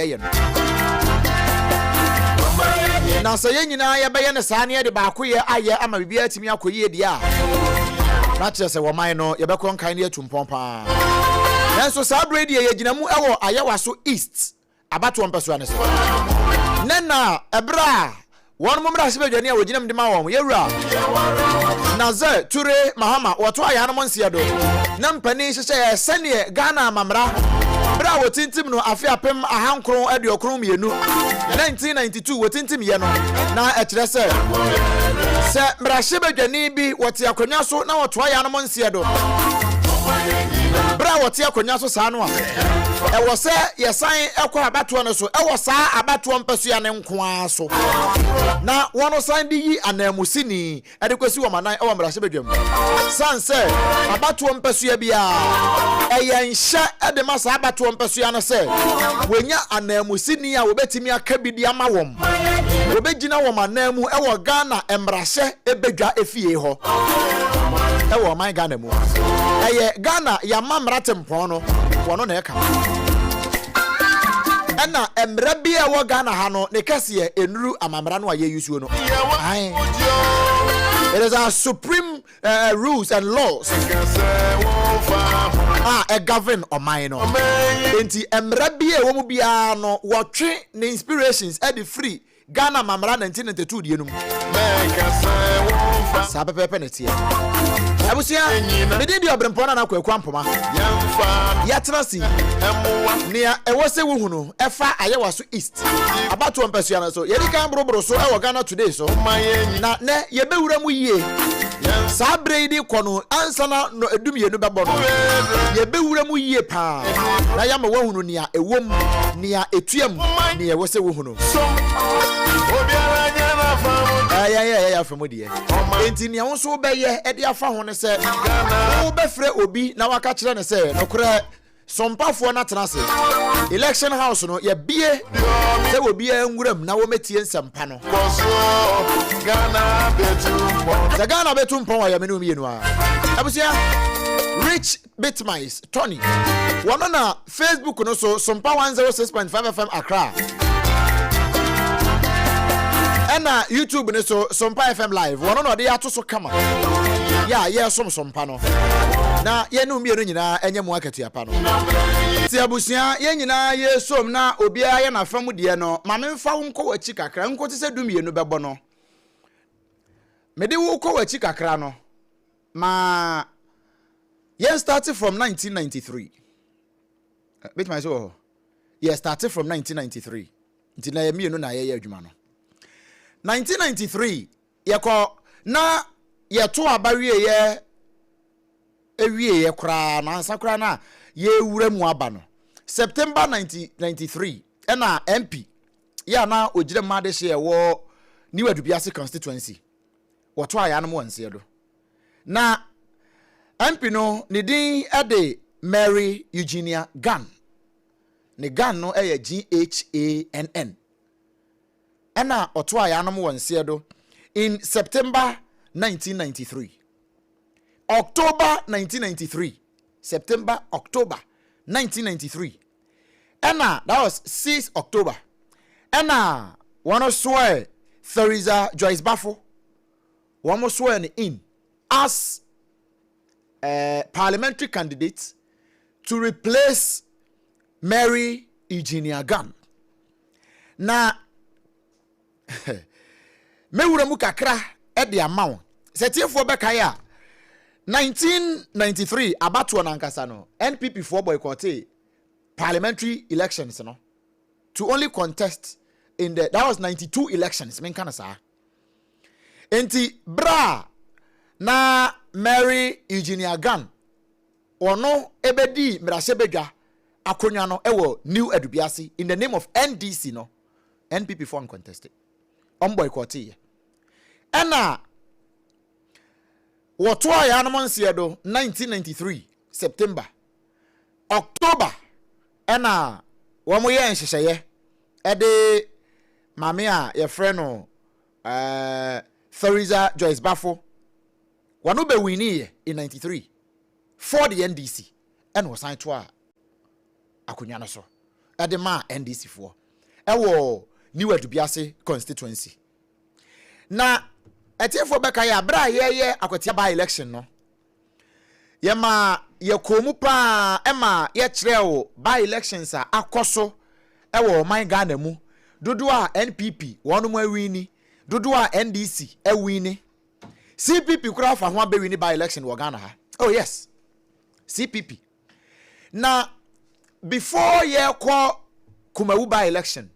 yɛyɛ no. Na sɛ yɛn nyinaa yɛbɛyɛ no saa na yɛde baakoyɛ ayɛ ama biribiara atumi akɔ yie deɛ a, na kyerɛ sɛ wɔman no yɛbɛkɔ nkan na yɛatu mpɔn paa. Nanso saa berɛ yi deɛ yɛgyina mu wɔ Ayawaso East abatoɔ mpɛsoa no so. Nnɛ na ɛberɛ a wɔn mo mmarahyɛbadwani a wɔgyina mu de ma wɔn, Yɛwura Nazer Ture Mahama, wɔto ayaanom nseɛ do na mpanin hyehyɛeɛ sɛdeɛ Ghana amammara berɛ a wɔtintim no afe 1992, 1992, wɔtintimyɛ no, na ɛkyerɛ sɛ sɛ mmarahyɛbadwani bi wɔte akonnwa so na wɔto ayaanom nseɛ do berɛ a wɔte akonnwa so saa no a, ɛwɔ sɛ yɛsan kɔ abatoɔ no so wɔ saa abatoɔ mpasua no nko ara so na wɔsan de yi ananmusini de kɔsi wɔn anan wɔ mmarahyɛbadwam. Sane sɛ abatoɔ mpasua biara ɛyɛ nhyɛ de ma saa abatoɔ mpasua no sɛ wɔnya ananmusini a wɔbɛtumi aka bi de ama wɔn, wɔbɛgyina wɔn anan mu wɔ Ghana mmarahyɛ badwa efie hɔ wɔ ɔman Ghana mu. Ɛyɛ Ghana yɛama mmara tempɔn no, wɔno na ɛka. Ɛna mmara bi a ɛwɔ Ghana ha no, ne kɛseɛ ɛnuru amammara no a yɛyusuo no. Ae. It is our supreme rules and laws a ɛgovern ɔman no. Enti mmara bi a ɛwɔ mu biara no, wɔtwe ne inspirations de firi Ghana Amammerɛ 1992 deɛ no mu. Saa pɛpɛɛpɛ na ɛteɛ. Abusua, me din de Ɔberempɔn Nana Kwaku Ampoma. Yɛatena ase yi, nea ɛwɔ sɛ wohu no ɛfa Ayawaso East abatoɔ mpasua no so. Yɛdi kan boroboro so wɔ Ghana Today so, na nɛ yɛbɛwura mu yie. Saa berɛ yi de kɔ no, ansa na no 12 bɛbɔ no, yɛbɛwura mu yie paa na yɛama woahunu nea ɛwɔ mu, nea ɛtua mu, nea ɛwɔ sɛ wohunu. Ɛyɛ yɛ yɛ afa mu deɛ. Enti nea wo nso wobɛyɛ de afa ho ne sɛ wobɛfrɛ obi na waka kyerɛ no sɛ nokorɛ sompafoɔ no atena ase. Election house no yɛbie sɛ obiara nwuram na wɔmɛtie nsɛmpa no. Sɛ Ghana bɛtu mpɔn a yɛmene mmienu a. Abusua, Rich Bitmice Tony, wɔno na Facebook no so Sompa 106.5 FM Accra ɛna YouTube no so Sompa FM Live, wɔno na ɔde ato so kama yɛ a yɛresom Sompa no na yɛne mmienu nyinaa ɛnyɛ mu akatua pa no. Ti abusua, yɛn nyinaa yɛresom na obiara yɛ n'afa mu deɛ no, ma memfa wo nkɔ w'akyi kakra nkosi sɛ 12 bɛbɔ no. Mede wo kɔ w'akyi kakra no, ma yɛn start from 1993. Bɛtumi ayɛ sɛ wɔ hɔ. Yɛ start from 1993. Nti na yɛ mmienu na yɛyɛ adwuma no. 1993 yɛkɔ na yɛto aba wieɛ awieɛ koraa no ansa koraa no a yɛwura mu aba no. September 1993 ɛna MP yɛ a na ɔgyina mu adehyeɛ wɔ New Adubiase constituency wɔto ayanom wɔ nseɛ do. Na MP no ne din de Mary Eugenia Gann. Ne Gann no yɛ G-H-A-N-N. Ɛna ɔto ayanom wɔ nseɛ do in September 1993. October 1993, September, October 1993. Ɛna that was 6 October. Ɛna wɔn soɛ Theresa Joyce Bafo. Wɔn soɛ no in as a parliamentary candidate to replace Mary Eugenia Gann. Na mewura mu kakra de ama wo. Sɛ tiefoɔ bɛkae a, 1993 abatoɔ no ankasa no, NPP foɔ boycotted parliamentary elections no to only contest in the, that was 92 elections, menka no saa. Enti berɛ a na Mary Eugenia Gann ɔno ɛbɛdii mmarahyɛbadwa akonnwa no wɔ New Adubiase in the name of NDC no, NPP foɔ nconteste, wɔn boycotteeɛ. Ɛna wɔtoaa yɛn anom nseɛ do 1993 September, October ɛna wɔn yɛɛ nhyehyɛeɛ ɛde maame a yɛfrɛ no Theresa Joyce Bafo, wɔn bɛwiniiɛ in 93 for the NDC, ɛna wɔsan toaa akonnwa no so. Ɛde maa NDC foɔ ɛwɔ New Adubiase constituency. Na ɛtiefoɔ bɛka yɛ abere a yɛyɛ Akwatia by election no, yɛma yɛkɔɔ mu paa, ɛma yɛkyerɛ wo by elections a akɔ so ɛwɔ ɔman Ghana mu, dodoɔ a NPP wɔn mo awin, dodoɔ a NDC awin. CPP koraa fa ho abɛwin by election wɔ Ghana ha. Oh yes, CPP. Na before yɛkɔ Kumawu by election,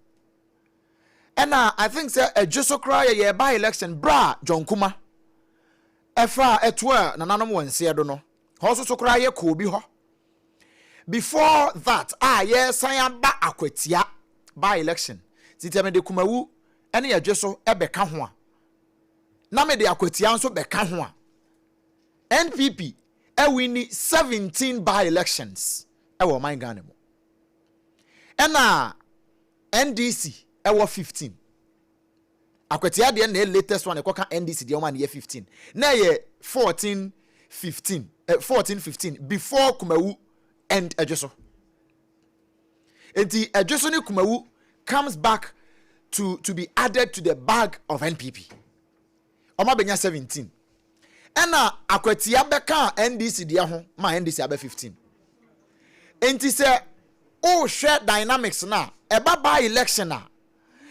ɛna I think sɛ ɛdwo so koraa yɛyɛ by election bra John Kuma ɛfa a ɛto a nananom wɔ nseɛ do no hɔ nso so koraa yɛ kɔɔ bi hɔ. Before that a yɛsan aba Akwatia by election, titi mede Kumawu ɛne ɛdwe so ɛbɛka ho a, na mede Akwatia nso bɛka ho a, NPP ɛwin 17 by elections ɛwɔ ɔman Ghana mu, ɛna NDC ɛwɔ 15. Akwatia deɛ na ɛyɛ latest one ɛkɔka NDC deɛ, ɔma no yɛ 15, na ɛyɛ 14 15, 14 15 before Kumawu and ɛdwe so. Nti ɛdwe so ne Kumawu comes back to be added to the bag of NPP. Ɔmo abɛnya 17, ɛna Akwatia bɛka NDC deɛ ho ma NDC abɛ 15. Nti sɛ ɔrehwɛ dynamics na ɛba by election a,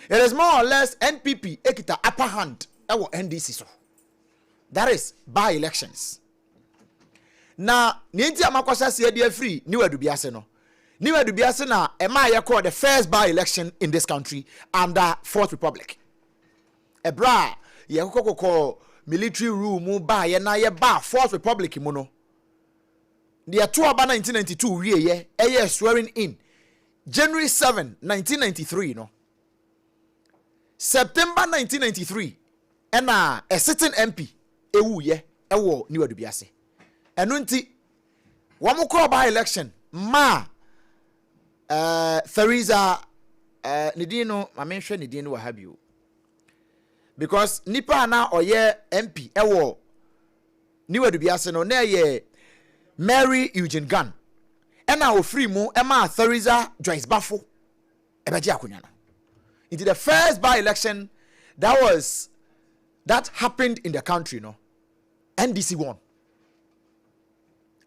it is more or less NPP ekita upper hand ɛwɔ NDC so. That is by elections. Na nea nti a makɔhyɛ aseɛ de afiri New Adubiase no, New Adubiase na ɛma yɛkɔɔ the first by election in this country under Fourth Republic. Ɛberɛ a yɛkɔkɔkɔkɔ military rule mu baayɛ na yɛbaa Fourth Republic mu no, deɛ to aba 1992 wieɛ, ɛyɛ swearing in January 7, 1993 no, September 1993 ɛna a sitting MP ewuyɛ ɛwɔ New Adubiase. Ɛno nti wɔn kɔɔ by election maa Theresa, ne din no, maame nhwɛ ne din no wɔ ha bio, because nipa a na ɔyɛ MP ɛwɔ New Adubiase no na ɛyɛ Mary Eugene Gunn, ɛna ofiri mu ɛmaa Theresa Joyce Bafo ɛbɛgye akonnwa no. Nti the first by election that happened in the country no, NDC won.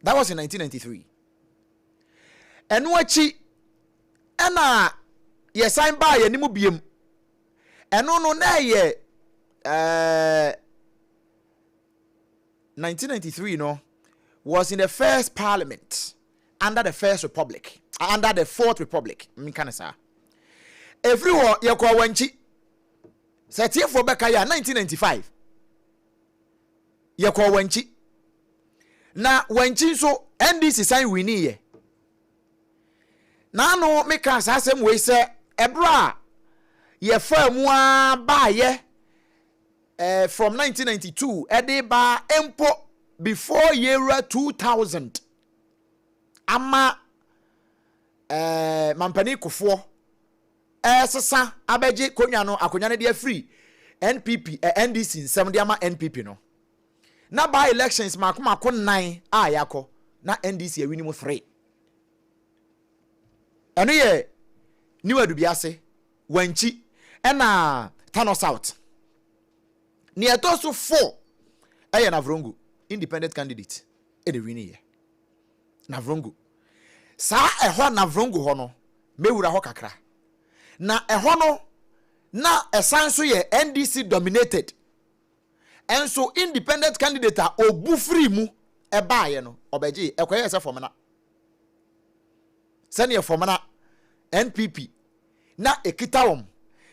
That was in 1993. Ɛno akyi ɛna yɛsan baa yɛn anim biem. Ɛno no na ɛyɛ 1993 no was in the first parliament under the First Republic, under the Fourth Republic. Nka ne saa efiri hɔ yɛkɔ Wankyi. Sɛ tiefoɔ bɛka yɛ a, 1995 yɛkɔ Wankyi, na Wankyi nso NDC san win yɛ. N'ano meka saa asɛm wei sɛ ɛberɛ a yɛfaa mu a baayɛ from 1992 ɛde ba mpo before yɛwura 2000 ama Mampanin Kofoɔ ɛsesa abɛgye konwa no, akonnwa no de afiri NPP, NDC nsɛm de ama NPP no, na by elections mako mako nnan a yɛakɔ na NDC awin mu three. Ɛno yɛ New Adubiase, Wankyi ɛna Tano South. Nea ɛtɔ so four ɛyɛ Navrongo, independent candidate ɛna win yɛ Navrongo. Saa ɛhɔ Navrongo hɔ no, mewura hɔ kakra. Na ɛhɔ no na ɛsan so yɛ NDC dominated, ɛnso independent candidate a obu firi mu ɛbaayɛ no ɔbɛgye. Ɛkɔyɛ sɛ Fomena, sɛneɛ Fomena NPP na ekita wɔn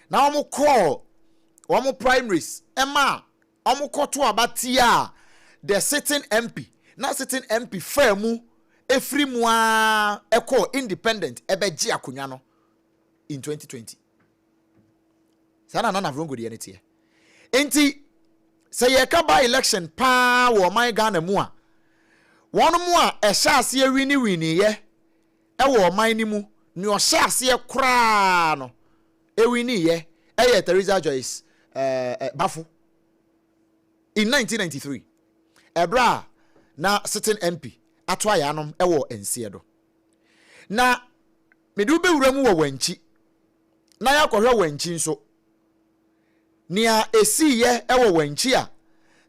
na wɔn kɔɔ wɔn primaries, ɛma wɔn kɔto aba tia the sitting MP, na sitting MP faa mu efiri mu aa ɛkɔɔ independent ɛbɛgye akonnwa no in 2020. Saa na Nana Navrongo deɛ ne teɛ. Nti sɛ yɛka by election paa wɔ ɔman Ghana mu a, wɔn mu a ɛhyɛ aseɛ win win yɛ ɛwɔ ɔman no mu, nea ɔhyɛ aseɛ koraa no ewin yɛ ɛyɛ Theresa Joyce Bafo in 1993, ɛberɛ a na sitting MP ato ayanom ɛwɔ nseɛ do. Na Mede wo bɛwura mu wɔ Wankyi na yɛakɔhwɛ Wankyi nso. Nea ɛsiiɛ wɔ Wankyi a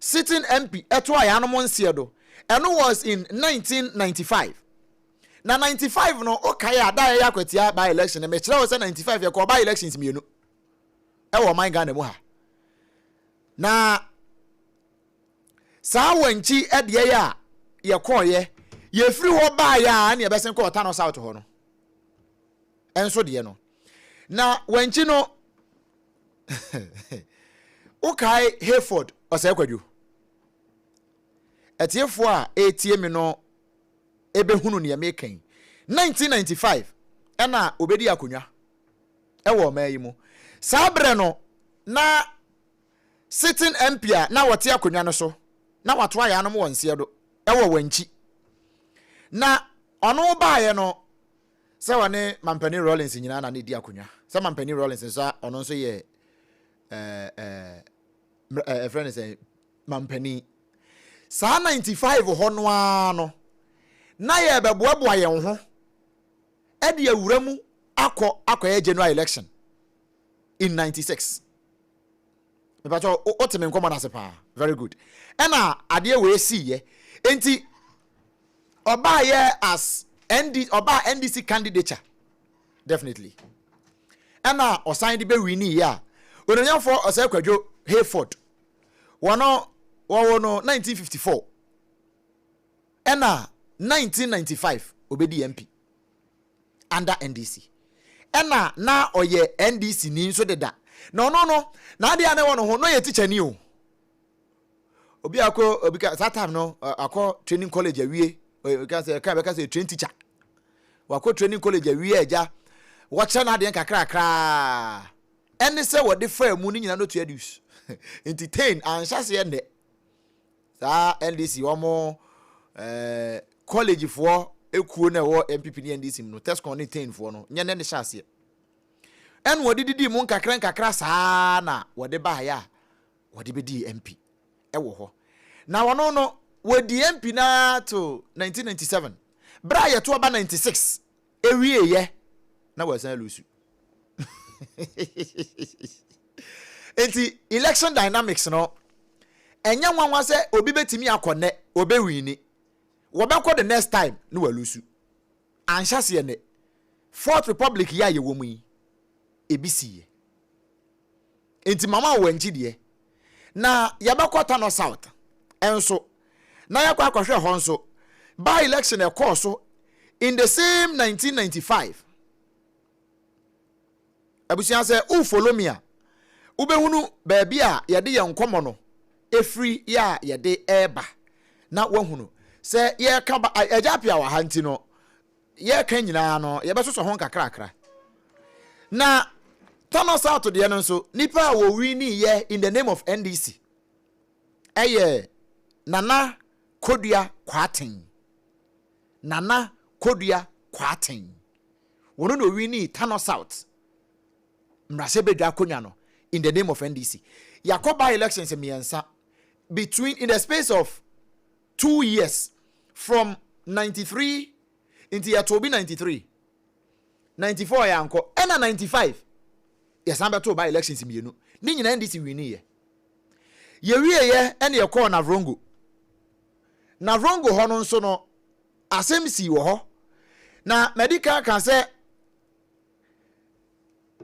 sitting MP toaa yɛn anom nseɛ do, ɛno was in 1995. Na 95 no, wokae a, da a yɛyɛ akwatia by election no, mekyerɛ wo sɛ 95 yɛkɔɔ by elections mmienu wɔ ɔman Ghana mu ha. Na saa Wankyi deɛ yɛ a yɛkɔɔyɛ, yɛfiri hɔ baeɛ a ɛne yɛbɛsen kɔɔ Tano South hɔ no nso deɛ no. Na Wankyi no, wokae Hayford Ɔsɛe Kwadwo? Atiefoɔ a ɛretie me no ɛbɛhunu neɛ meka yi. 1995 ɛna ɔbɛdi akonnwa ɛwɔ ɔman yi mu. Saa berɛ no na sitting MP a na wɔte akonnwa no so na wato ayaanom wɔ nseɛ do ɛwɔ Wankyi. Na ɔno baeɛ no sɛ ɔne Mampanin Rawlings nyinaa na na ɛdi akonnwa. Sɛ Mampanin Rawlings nso a ɔno nso yɛ ɛɛ ɛɛ ɛfrɛ no sɛ mampanin. Saa 95 hɔ no ara no na yɛrebɛboaboa yɛn ho de awura mu akɔ akɔyɛ general election in 96. Mepakyɛ wote me nkɔmmɔ no ase paa. Very good. Ɛna adeɛ wei siiɛ. Enti ɔbaayɛ as ND ɔbaa NDC candidature definitely. Ɛna ɔsan de bɛwini yɛ a Onuonyamfoɔ Ɔsɛe Kwadwo Hayford wɔno wɔwɔ no 1954 ɛna 1995 ɔbɛdi MP under NDC ɛna na ɔyɛ NDC ni nso deda na ɔno no n'adeɛ a na ɛwɔ no ho na ɔyɛ teacher ni o. Obi akɔ obi ka saa time no akɔ training college awie ka sɛ ka bɛka sɛ train teacher wakɔ training college awie agya wɔkyerɛ n'adeɛ nkakrakraa ɛne sɛ wɔde faa mu ne nyinaa no tua dues nti ten anhyɛ aseɛ nnɛ saa NDC wɔn ɛɛ college foɔ ekuo na ɛwɔ NPP ne NDC mu no tescon ne ten foɔ no nyɛ ne ne hyɛ aseɛ ɛna wɔde didi mu nkakra nkakra saa na wɔde baayɛ a wɔde bɛdii MP wɔ hɔ. Na ɔno no, wɔdii MP no ara to 1997. Berɛ a yɛto aba 96 ɛwieeɛ na wɔasan alusu. Nti election dynamics no, ɛnyɛ nwanwa sɛ obi bɛtumi akɔ nnɛ, ɔbɛwini. Wɔbɛkɔ the next time na walusu. Anhyɛ aseɛ nnɛ. Fourth Republic yi a yɛwɔ mu yi, ebi siiɛ. Enti mama wo wankyi deɛ. Na yɛbɛkɔ Tano South nso na yɛakɔ akɔhwɛ hɔ nso by election ɛkɔɔ so in the same 1995. Abusua sɛ wo follow me a wobɛhunu baabi a yɛde yɛn nkɔmmɔ no ɛfiri yɛ a yɛde ɛreba na woahunu sɛ yɛreka ba agya apia wɔ ha nti no yɛreka nyinaa no, yɛbɛsosɔ ho nkakrakra. Na Tano South deɛ no nso, nipa a wɔwini yɛ in the name of NDC ɛyɛ Nana Kodua Kwarteng. Nana Kodua Kwarteng. Wɔn na owini Tano South mmarahyɛbadwa akonnwa no in the name of NDC. Yɛakɔ by elections mmiɛnsa between in the space of 2 years from 93. Nti yɛtoo bi 93, 94 yɛankɔ, ɛna 95 yɛsan bɛtoo by elections mmienu ne nyinaa NDC winiiɛ. Yɛwieɛ ɛne yɛkɔɔ Navrongo. Navrongo hɔ no nso no asɛm sii wɔ hɔ na madi kan ka sɛ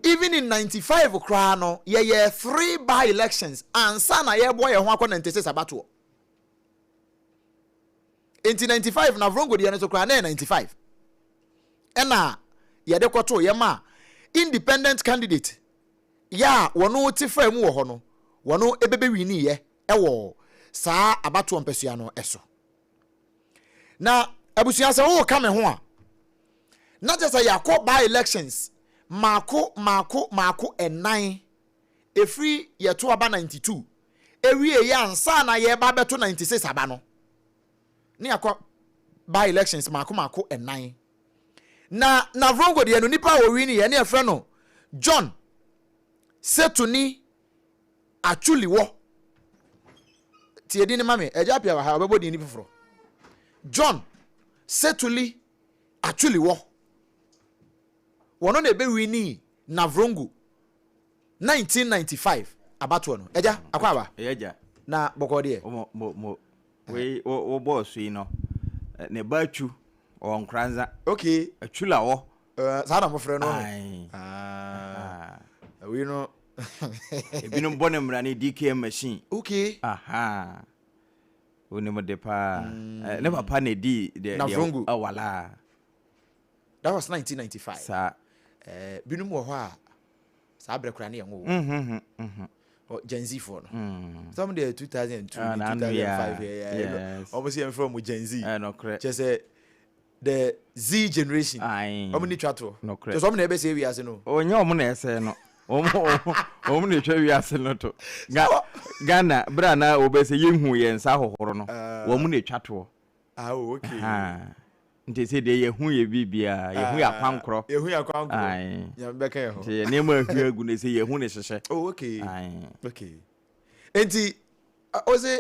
even in 95 koraa no yɛyɛ three by elections ansa na yɛboa yɛn ho akɔ 96 abatoɔ. Nti 95 Navrongo deɛ no so koraa na yɛ 95 ɛna yɛde kɔtoo yɛ ma independent candidate yɛ a wɔn te fa mu wɔ hɔ no wɔn ebebe wini yɛ ɛwɔ saa abatoɔ mpɛsua no ɛso. Na abusua, sɛ wɔwɔ me ho a, na kyerɛ sɛ yɛakɔ by elections maako maako maako ɛnan efiri yɛto aba 92 ewie yɛ ansa na yɛba abɛto 96 aba no ne yɛakɔ by elections maako maako ɛnan. Na Navrongo deɛ no, nipa a wɔwi ni yɛ ne yɛfrɛ no John Setuni Atwuliwɔ. Tie din ne ma me, ɛgya apia wɔ ha ɔbɛbɔ din ni foforɔ. John Setuli Atwuliwɔ. Wɔno na ɛbɛwinii Navrongo 1995 abatoɔ no. Agya, akwaaba. Ɛyɛ agya. Na bɔkɔɔ deɛ? Mo, mo, mo, wei, wo, wo bɔɔ so yi no, ne ba Atwu, ɔwɔ Nkoranza. Okay. Atwu la wɔ. Uh, saa na mofrɛ no. Aye. Ah. Wei no. Ebinom bɔ ne mmara ne DKM machine. Okay. Aha. Onim de paa. Mm. Ne papa na edi de Navrongo. Awala. That was 1995. Saa. Eh, binom wɔ hɔ a saa berɛ koraa ne yɛn wo. Mm -hmm, mm -hmm. Gen Z foɔ no. Mm. Some deɛ 2002 ah, 2005 yeah, yeah. Yes. Wɔn sɛ yɛn frɛ wɔn Gen Z. Eh, nokorɛ. Kyɛ sɛ the Z generation. Aye. Wɔn ni twa toɔ. Nokorɛ. Kyɛ sɛ wɔn na ɛbɛsɛ wiase no. Ɔnyɛ wɔn na ɛsɛ no. Wɔn na ɛtwa wiase no to. Ghana berɛ a na wɔbɛsɛ yɛnhu yɛn nsa ahohoro no. Wɔn na ɛtwa toɔ. Ah, oh, okay. Ahaa. Nti sɛ deɛ yɛhu yɛ biribiara, yɛhu yɛ akwankorɔ. Yɛhu yɛ akwankorɔ. Aye. Nyame bɛka yɛ ho. Nti yɛ nneɛma ahwie agu no sɛ yɛhu ne hyehyɛ. Oh, okay. Aye. Okay. Nti, o se,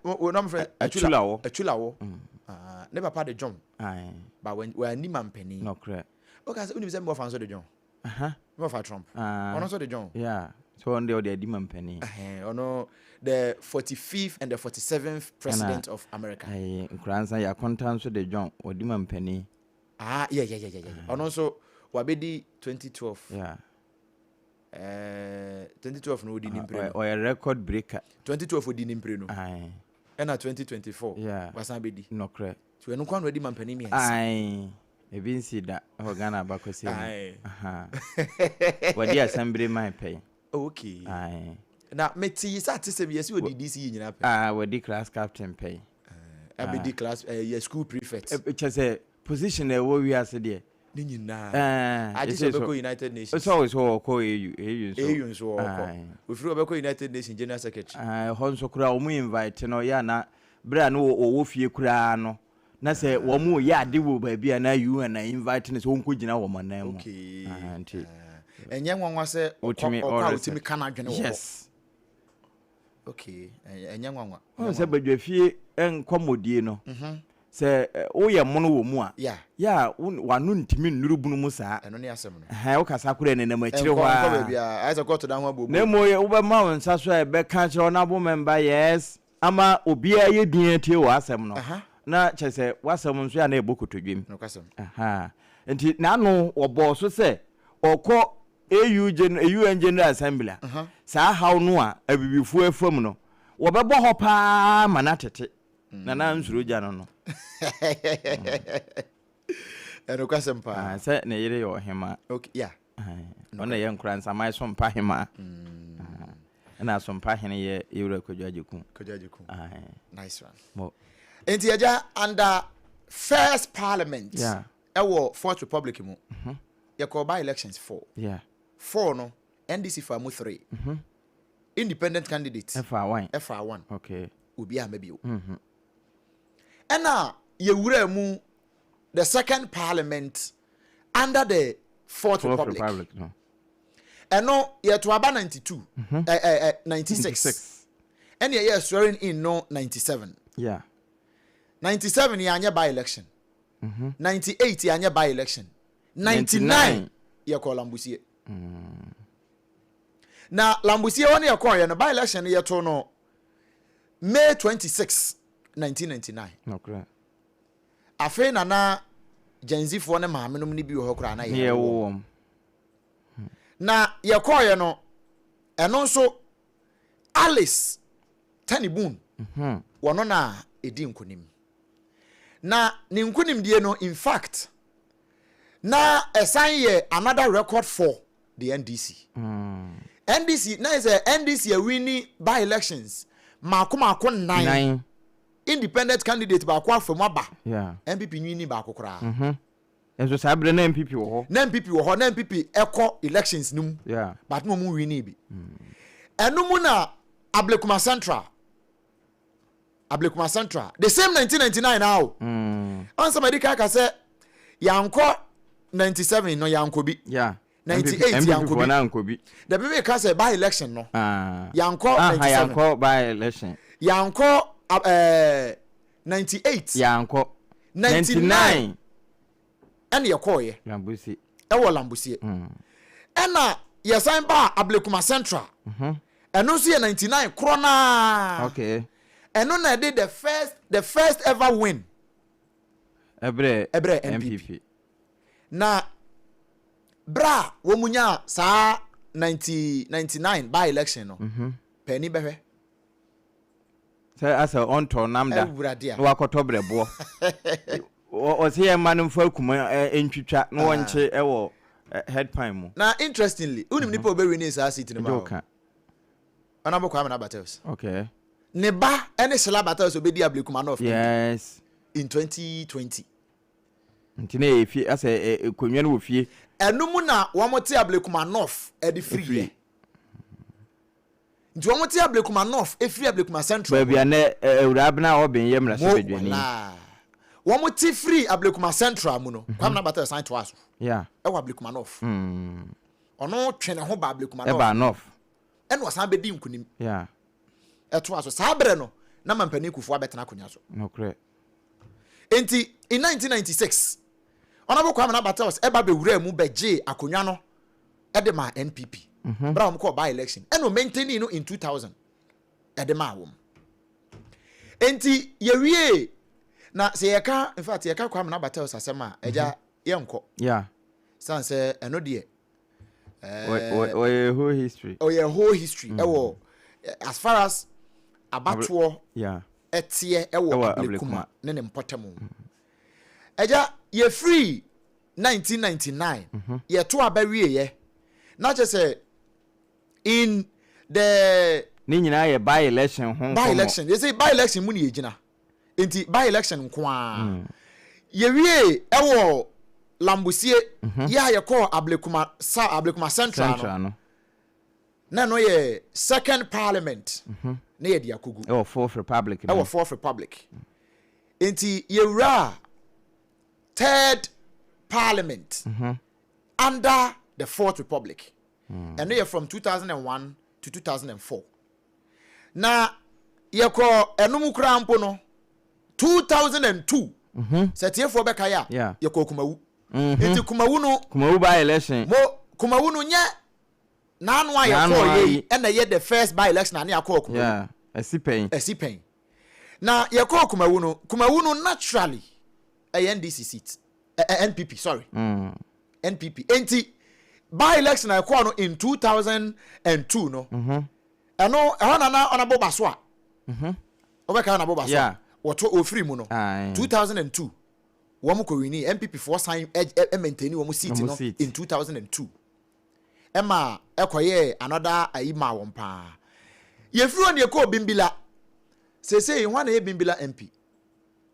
wo nam frɛ Atulawo. Atulawo. Mm. Ah, ne papa de John. Aye. Ba wani mampanin. Nokorɛ. O ka sɛ wonim sɛ mbɔfa nso de John. Aha. Mbɔfa Trump. Ah. Ɔno nso de John. Yeah. So ɔno deɛ ɔde adi mampanin. Ɔno the 45th and the 47th president of America. Ayi Nkoranza Yakonta nso de John ɔdi mampanin. Ah yeah yeah yeah yeah yeah. Ɔno nso wabɛdi 2012. Yeah. 2012 no ɔdi ne mpire no. Ɔyɛ record breaker. 2012 ɔdi ne mpire no. Ayi. Ɛna 2024. Yeah. Wasan bɛdi. Nɔkorɛ. So ɛno nko ara na wadi mampanin mmiɛnsa. Ae, ebi nsii da wɔ Ghana abakɔsɛm mu. Ae. Aha. Wadi asɛmbere man pɛn. Oh, okay. Ae. Na mete yi sɛ atesɛm yi, yɛse ɔdi DC yi nyinaa pɛn. Ah, wadi class captain pɛn. Abɛdi class, eh, yɛ school prefect. Kyɛ sɛ position a ɛwɔ wiase deɛ. Ne nyinaa. Ɛɛ, Agye sɛ ɔbɛkɔ United Nations. Sɛ ɔwɔ sɛ ɔkɔ AU, AU nso. AU nso ɔkɔ. Ofiri ɔbɛkɔ United Nations General Secretary. Ɛhɔ nso koraa wɔn invite no yɛ ana Berɛ a na wɔwɔ fie koraa no, na sɛ wɔreyɛ ade wɔ baabi a na UN na invite no sɛ ɔnkɔgyina wɔn anan mu. Okay. Ah, nti. Ɛnyɛ nwanwa sɛ ɔkɔ ɔkɔ a ɔtumi ka n'adwene wɔ hɔ. Yes. Okay, ɛnyɛ nwanwa. Wɔn sɛ badwafie nkɔmmɔdie no, mhm. sɛ woyɛ mono wɔ mu a, yɛ a wano ntumi nnuru bunu mu saa. Ɛno ne asɛm no. Ɛhɛn wokasa koraa nenam akyire hɔ a. Nkɔ baabi a, ayɛ sɛ kɔɔto da ho abooboo. Na mmom wobɛma wo nsa so a ɛbɛka kyerɛ honourable member yes. Ama obiara ayɛ dinn atie w'asɛm no, na kyerɛ sɛ w'asɛm nso yɛ a na ɛbɔ kotodwem. Ahaa. Nti n'ano wɔbɔɔ so sɛ ɔkɔ AU gen UN General Assembly a, saa haw no a Abibifoɔ afa mu no, wɔbɛbɔ hɔ pa ara ma no atete. Nana nsuro gya no no. Ɛnokwasɛm paa. Sɛ ne yere yɛ ɔhemaa. Okay, yeah. Ɔno na ɛyɛ Nkoranzaman Sompa Hemaa. Ɛna Asompa Hene yɛ Yewura Kwadwo Agyekum. Kwadwo Agyekum. Nice one. Mo. Nti agya under first parliament yeah. ɛwɔ fourth republic mu mm -hmm. yɛkɔɔ by elections four. Yeah. Four no NDC fa mu three. Mm -hmm. Independent candidate. Ɛfa one. Ɛfa one. Okay. Obi a mɛbi o. Mm -hmm. Ɛna yɛwura mu the second parliament under the fourth, fourth republic, republic no. Ɛno yɛto aba 92 mm -hmm. eh, eh, eh, 96 ɛne ɛyɛ swearing in no 97 yeah. 97 yɛanyɛ by election mm -hmm. 98 yɛanyɛ by election 99 yɛkɔɔ lambusie mm. Na lambusie hɔ no yɛkɔɔyɛ no by election no yɛto no May 26 1999 okay. Afei na na Gen Z-foɔ ne maamenom no bi wɔ hɔ koraa na yɛrewo wɔn. Na yɛkɔɔeɛ no, ɛno nso Alice Tanibun mhm. wɔno na ɛdi nkonim. Na ne nkonimdie no in fact na ɛsan yɛ another record for the NDC. Mm. NDC na yɛ sɛ NDC awini by elections mako mako nnan. Independent candidate baako afa mu aba. Yeah. NPP nwini baako koraa. Mhm. Nso saa berɛ na NPP wɔ hɔ. Na NPP wɔ hɔ na NPP ɛkɔ elections no mu. Yeah. But na wɔn nwini bi. Ɛno mu na Ablekuma Central. Ablekuma Central the same 1999 na o. Mm. Ansa ma di kan ka sɛ yankɔ 97 no yankɔ bi. Yeah. 98 yankɔ bi. Dabi mi ka sɛ by election no. Ah. Yankɔ 97. Yankɔ by election. Yankɔ ɛɛ 98. Yankɔ. 99. Ɛna yɛkɔɔyɛ. Lambusi. Ɛwɔ Lambosie. Ɛna yɛsan baa Ablekuma Central. Ɛno nso yɛ 99 korɔ naa. Ɛno na ɛde the first ever win ɛbrɛ ɛbrɛ NPP. NPP. Na berɛ a wɔn nyaa saa 90 99 by election no, paani bɛhwɛ. Sɛ asɛ ɔntɔ nam da Awurade a. na wakɔtɔ brɛboɔ. Ɔsɛ yɛ mma no mfa kuma ntwitwa na wɔnkye ɛwɔ headpan mu. Na interestingly, wonim nipa a ɔbɛwini saa seat no ɛgye ma wo o? Ka. Honourable Kwame Bartels. Ne ba ɛne Sheila Bartels obɛdi Ablekuma North in 2020. Nti na ɛyɛ fie asɛ konwa no wɔ fie. Ɛno mu na wɔn te Ablekuma North ɛde firi yɛ. Ɛfiri. Nti wɔn te Ablekuma North efiri Ablekuma Central. Baabi a nɛ awura abena a ɔbɛn yɛ mo mmarahyɛbadwani. Wala wɔn te firi Ablekuma Central mu no, Kwame Bartels san toa so ɛwɔ Ablekuma North. Ɔno twe ne ho ba Ablekuma North. Ɛba North. Ɛna ɔsan bɛdi nkunim. Ɛtoa so saa berɛ no na mampanin Kufuor abɛtena akonnwa so. Nti in 1996, Honourable Kwame Bartels ɛba bɛwura mu bɛgyee akonnwa no ɛde maa NPP berɛ a wɔn kɔɔ by election, ɛna ɔmaintaini no in 2000 ɛde maa wɔn. Nti yɛwie na sɛ yɛka, in fact, yɛka Kwame Bartels asɛm a, ɛgya yɛnkɔ san sɛ ɛno deɛ Ɔyɛ whole history. Ɔyɛ whole history ɛwɔ as far as abatoɔ ɛteɛ ɛwɔ Ɛwɔ Ablekuma Ablekuma. ne ne mpɔtam. Ɛgya, yɛfiri 1999 yɛto aba wieɛ na kyerɛ sɛ in the Ne nyinaa yɛ by election ho by nkɔmmɔ. election, yɛsɛ by election mu ne yɛgyina, nti by election nko a yɛwie ɛwɔ Lambosie yɛ a yɛkɔɔ Ablekuma sa Ablekuma Central no. Central no. Na ɛno yɛ second parliament na yɛde akɔgu. Ɛwɔ Fourth Republic no. Ɛwɔ Fourth Republic, nti yɛwura third parliament under the Fourth Republic. Ɛno yɛ from 2001 to 2004. Na yɛkɔ ɛno mu koraa mpo no, 2002, sɛ tiefoɔ bɛkae a, yɛkɔ Kumawu. Nti Kumawu no, Kumawu by election. Mo Kumawu no nyɛ n'ano a N'ano yɛkɔɔ a yɛ yi ɛna ɛyɛ the first by election a ne yɛakɔɔ Kumawu. Yeah, ɛsi pɛn. Ɛsi pɛn na yɛkɔɔ Kumawu no. Kumawu no naturally ɛyɛ NDC seat, ɛ ɛ NPP, sorry, NPP. Nti by election a yɛkɔɔ no in 2002 no, ɛno ɛhɔ nana ɔnabɔ ba so a wɔbɛka ɔnabɔ ba so a wɔto ofiri mu no. 2002 wɔn kɔ wini. NPP foɔ san ɛ ɛ maintain wɔn seat Wɔn no seat. in 2002 ɛma ɛkɔyɛ another ayi maa wɔn paa. Yɛfiri hɔ ne yɛkɔɔ Bimbila. Seesei hwan na ɛyɛ Bimbila MP?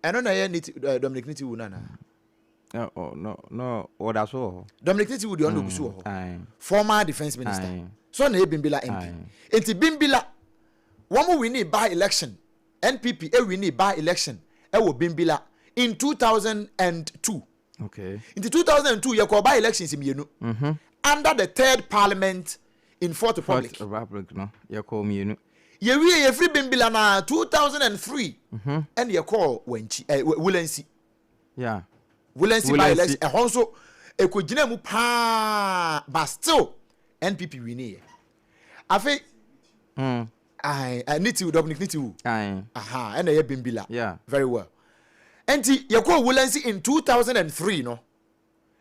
Ɛno na ɛyɛ Niti Dominic Nitiwu no anaa? Oh, no, wɔda so wɔ hɔ. Dominic Nitiwu deɛ, ɔno na ogu so wɔ hɔ. Former defence minister. So na ɛyɛ Bimbila MP. Nti Bimbila wɔn wini by election, NPP ewini by election ɛwɔ Bimbila in 2002. Nti 2002 yɛkɔɔ by elections mmienu under the third parliament in Fourth Republic. Fourth Republic no, yɛkɔɔ mmienu. Yɛwie, yɛfiri Bimbila na 2003 ɛne yɛkɔɔ Wankyi, Wulensi. Wulensi by Wulensi. election, ɛhɔ nso ɛkɔgyina mu paa, but still NPP winiiɛ. Afei Nitiwu, Dominic Nitiwu. Aha, ɛna ɛyɛ Bimbila. Very well. Nti yɛkɔɔ Wulensi in 2003 no,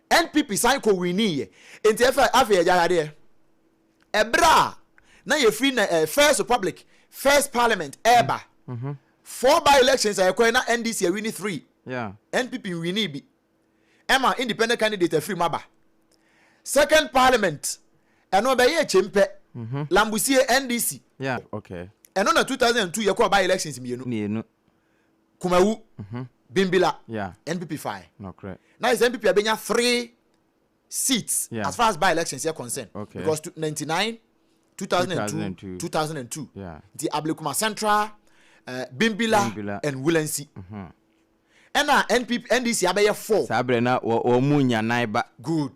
NPP san kɔ winiiɛ. Nti ɛfɛ afei ɛgya yadeɛ ɛberɛ a na yɛfiri na First Republic first parliament ɛɛba, four by elections a yɛkɔɛ na NDC awini three, NPP nwini bi, ɛma independent candidate afiri mu aba. Second parliament, ɛno bɛyɛ kyempɛ Lambusie NDC. Ɛno na 2002 yɛkɔɔ by elections mmienu. Mmienu. Kumawu, Bimbila. NPP five. Na yɛ sɛ NPP abɛnya three seats as far as by elections yɛ concerned. Because 99, 2002, 2002. 2002. Nti Ablekuma Central, Bimbila, Bimbila. and Wulensi. Ɛna NPP, NDC abɛyɛ four. Saa berɛ na wɔn mu nya nan ba. Good.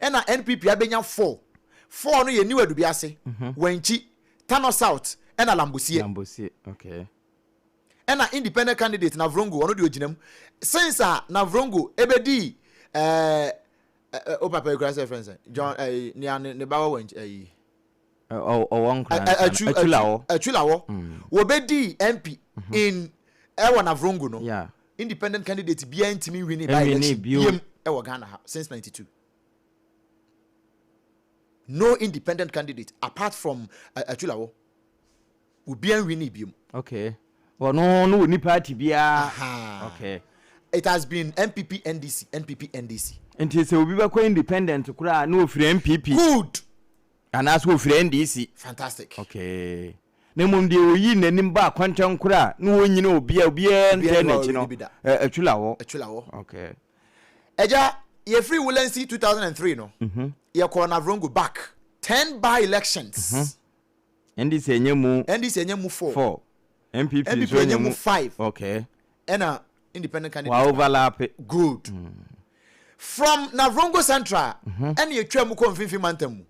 Ɛna NPP abɛnya four. Four no yɛ New Adubiase, Wankyi, Tano South, ɛna Lambosie. Lambosie. Okay. Ɛna independent candidate Navrongo, ɔno deɛ ogyina mu since a Navrongo ebedi ɛɛ. O papa yi kura sɛ fɛn sɛ John ɛyi nea ne ba wɔ wɔ ɛyi. Ɔwɔ nkura nsa Atulawɔ. Atulawɔ wɔbɛdi MP in ɛwɔ Navrongo no. Independent candidate biara ntumi nwini by election biem ɛwɔ Ghana ha since 92. No independent candidate apart from Atulawɔ. Obiara nwinii biom. Okay. Ɔno no ɔnni party biara. Okay. It has been NPP NDC NPP NDC. Nti sɛ obi bɛkɔ independent koraa na ɔfiri NPP. Good. Anaasɛ ɔfiri NDC. Fantastic. Okay. Na mmom deɛ ɔyii n'anim baa kɔntɛn koraa na ɔnyini obiara obiara ntɛ n'akyi no Atwulawɔ. Atwulawɔ. Okay. Agya, yɛfiri Wulensi 2003 no, yɛkɔɔ Navrongo back 10 by elections. NDC anya mu. NDC anya mu 4. 4. NPP nso anya mu 5. Okay. Ɛna independent candidate. Wa overlap. Good. From Navrongo Central, ɛna yɛtwa mu kɔ Mfimfini Mantam mu.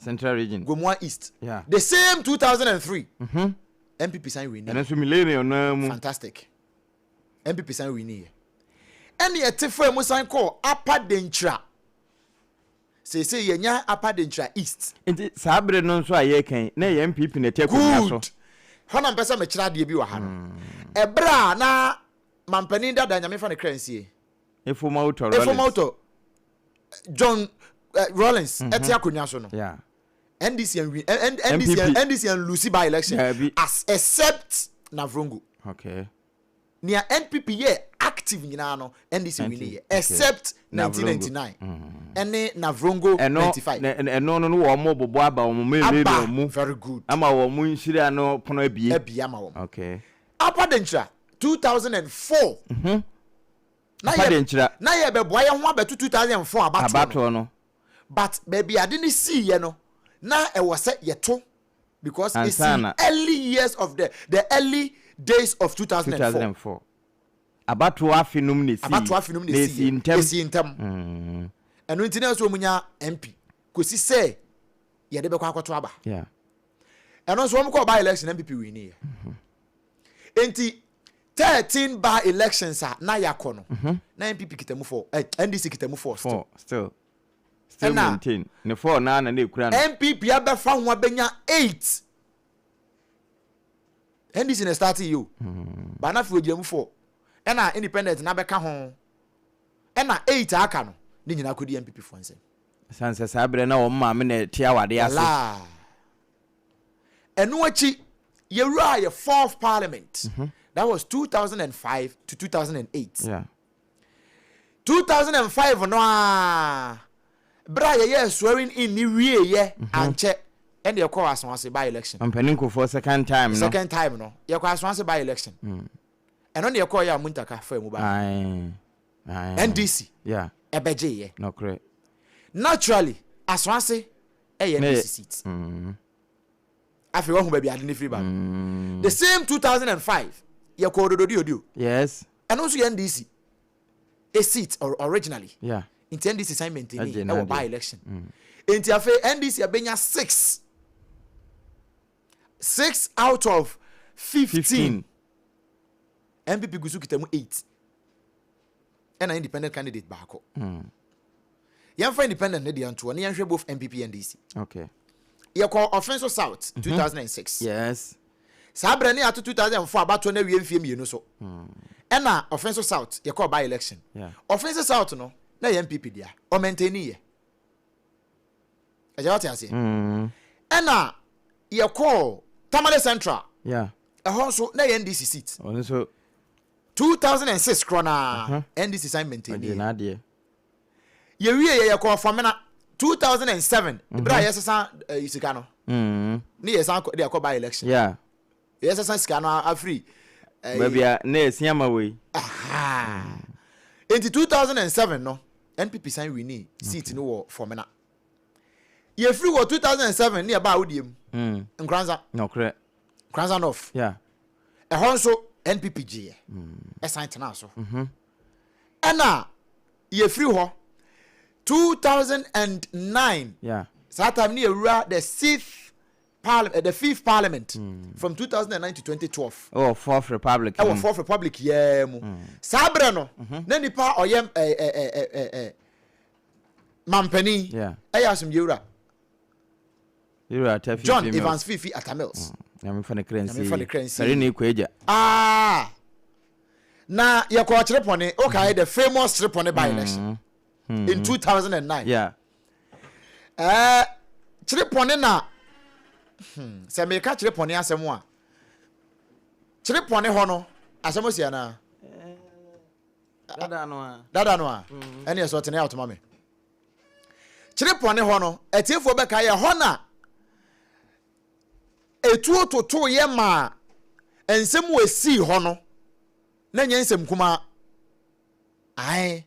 Central Region. Gomoa East. Yeah. The same 2003. NPP san winni. Ɛno nso millennium no mu. Fantastic. NPP san winni yɛ. Ɛna yɛte faa mu san kɔɔ Upper Denkyira. Seesei yɛanya Upper Denkyira East. Nti saa bere no nso a yɛreka yi, na ɛyɛ NPP na ɛte akonnwa so. Good! Hɔ na mepɛ sɛ mekyerɛ adeɛ bi wɔ ha no. Ɛberɛ a na mampanin dada, Nyame mfa ne kra nsie, Efomauto Rawlings. Efomauto John Rawlings ɛte akonnwa so no, Yeah. NDC anwi, NDC, NPP. NDC anlusi by election Daabi. as except Navrongo. Okay. Nea NPP yɛɛ active nyinaa no, NDC winnie yɛ except 1999 ɛne Navrongo 95. Ɛno no no wɔn bobɔ aba wɔn mmienu mu. Very good. Ama wɔn nhyira no pono abie. Abie ama wɔn. Okay. Upper Denkyira 2004. Na Upper Denkyira. Na yɛ bɛboa yɛn ho abɛto 2004 abatoɔ no. Abatoɔ no. But baabi ade no sii yɛ no, na ɛwɔ sɛ yɛto because it's in early years of the early days of 2004. 2004. Abatoɔ afe nom na esii. Abatoɔ afe nom na esii. Esii ntɛm. Esii ntɛm. Ɛno nti na ɛsɛ wɔn nya MP kɔsi sɛ yɛde bɛkɔ akɔto aba. Yeah. Ɛno nso wɔn kɔɔ by election, NPP win yɛ. Nti 13 by elections a na yɛakɔ no, na NPP kita mu 4, NDC kita mu 4 still. 4 still. Still maintain. Ne 4 naa na na ekura no. NPP abɛfa ho abɛnya 8. NDC na start yi o. Ba na afei ogyina mu 4. Ɛna independent na bɛka ho. Ɛna 8 aka no ne nyinaa kɔdi NPP foɔ nsam. San sɛ saa berɛ na wɔn maame na ɛte awade ase. Wala. Ɛno akyi yɛwura yɛ fourth parliament. That was 2005 to 2008. 2005 no a berɛ a yɛyɛ swearing in ni wieɛ ankyɛ ɛne yɛkɔɔ Asawase by election. Mpanin Kufuor second time no. Second time no yɛkɔ Asawase by election. Ɛno ne yɛkɔɔ yɛ a Muntaka fa mu ba. NDC ɛbɛgyeeɛ. Nokorɛ. Naturally Asawase ɛyɛ NDC seat. Afei wahu baabi ade ne firi ba no. The same 2005 yɛkɔɔ Odododiodio. Yes. Ɛno nso yɛ NDC a seat originally. Nti NDC san maintain ɛwɔ by election. Nti afei NDC abɛnya 6. 6 out of 15. NPP gu so kita mu 8. Ɛna independent candidate baako. Yɛmfa independent ne deɛ ntoɔ na yɛnhwɛ both NPP and NDC. Okay. Yɛkɔ Offinso South 2006. Yes. Saa berɛ ne yɛato 2004 abatoɔ no awie mfie 2 so. Ɛna Offinso South yɛkɔɔ by election. Offinso South no na yɛ NPP dea. Ɔmaintaini yɛ. Ɛgya wate aseɛ. Ɛna yɛkɔɔ Tamale Central. Yeah. Ɛhɔ nso na yɛ NDC seat. Ɔno nso 2006 korɔ na NDC san maintain yɛ. Yɛwie yɛ yɛkɔɔ Fɔmena 2007 berɛ a yɛsesa sika no. Ne yɛsan de akɔ by election. Yeah. Yɛsesa sika no afiri baabi a na yɛsi ama wei. Nti 2007 no NPP san winni seat no wɔ Fɔmena. Yɛfiri wɔ 2007 ne yɛbaa wodie mu. Nkoranza. Nokorɛ. Nkoranza North. Yeah. Ɛhɔ nso NPP gyeeɛ. Ɛsan tenaa so. Ɛna yɛfiri hɔ 2009. Yeah. Saa time ne yɛwura the sixth parliament, the fifth parliament from 2009 to 2012. Ɛwɔ Fourth Republic. Ɛwɔ Fourth Republic yɛɛ mu. Saa berɛ no na nipa ɔyɛ mampanin ɛyɛ asomdwe wura. John Evans Fifi Atta Mills. Nyame fa ne kra nsie. Sare ne kɔ agya. Ah! Na yɛkɔɔ Kyerepɔne, wokae the famous Kyerepɔne by election in 2009. Yeah. Eh, Kyerepɔne na sɛ meka Kyerepɔne asɛm a, Kyerepɔne hɔ no, asɛm osi anaa? Dada no a. Dada no a. Ɛne ɛsɛ ɔtene a ɔtoma me. Kyerepɔne hɔ no, atiefoɔ bɛka yɛ hɔ na etuo totoeɛ maa nsɛm wɔ esii hɔ no na nyɛ nsɛm kumaa. Ae,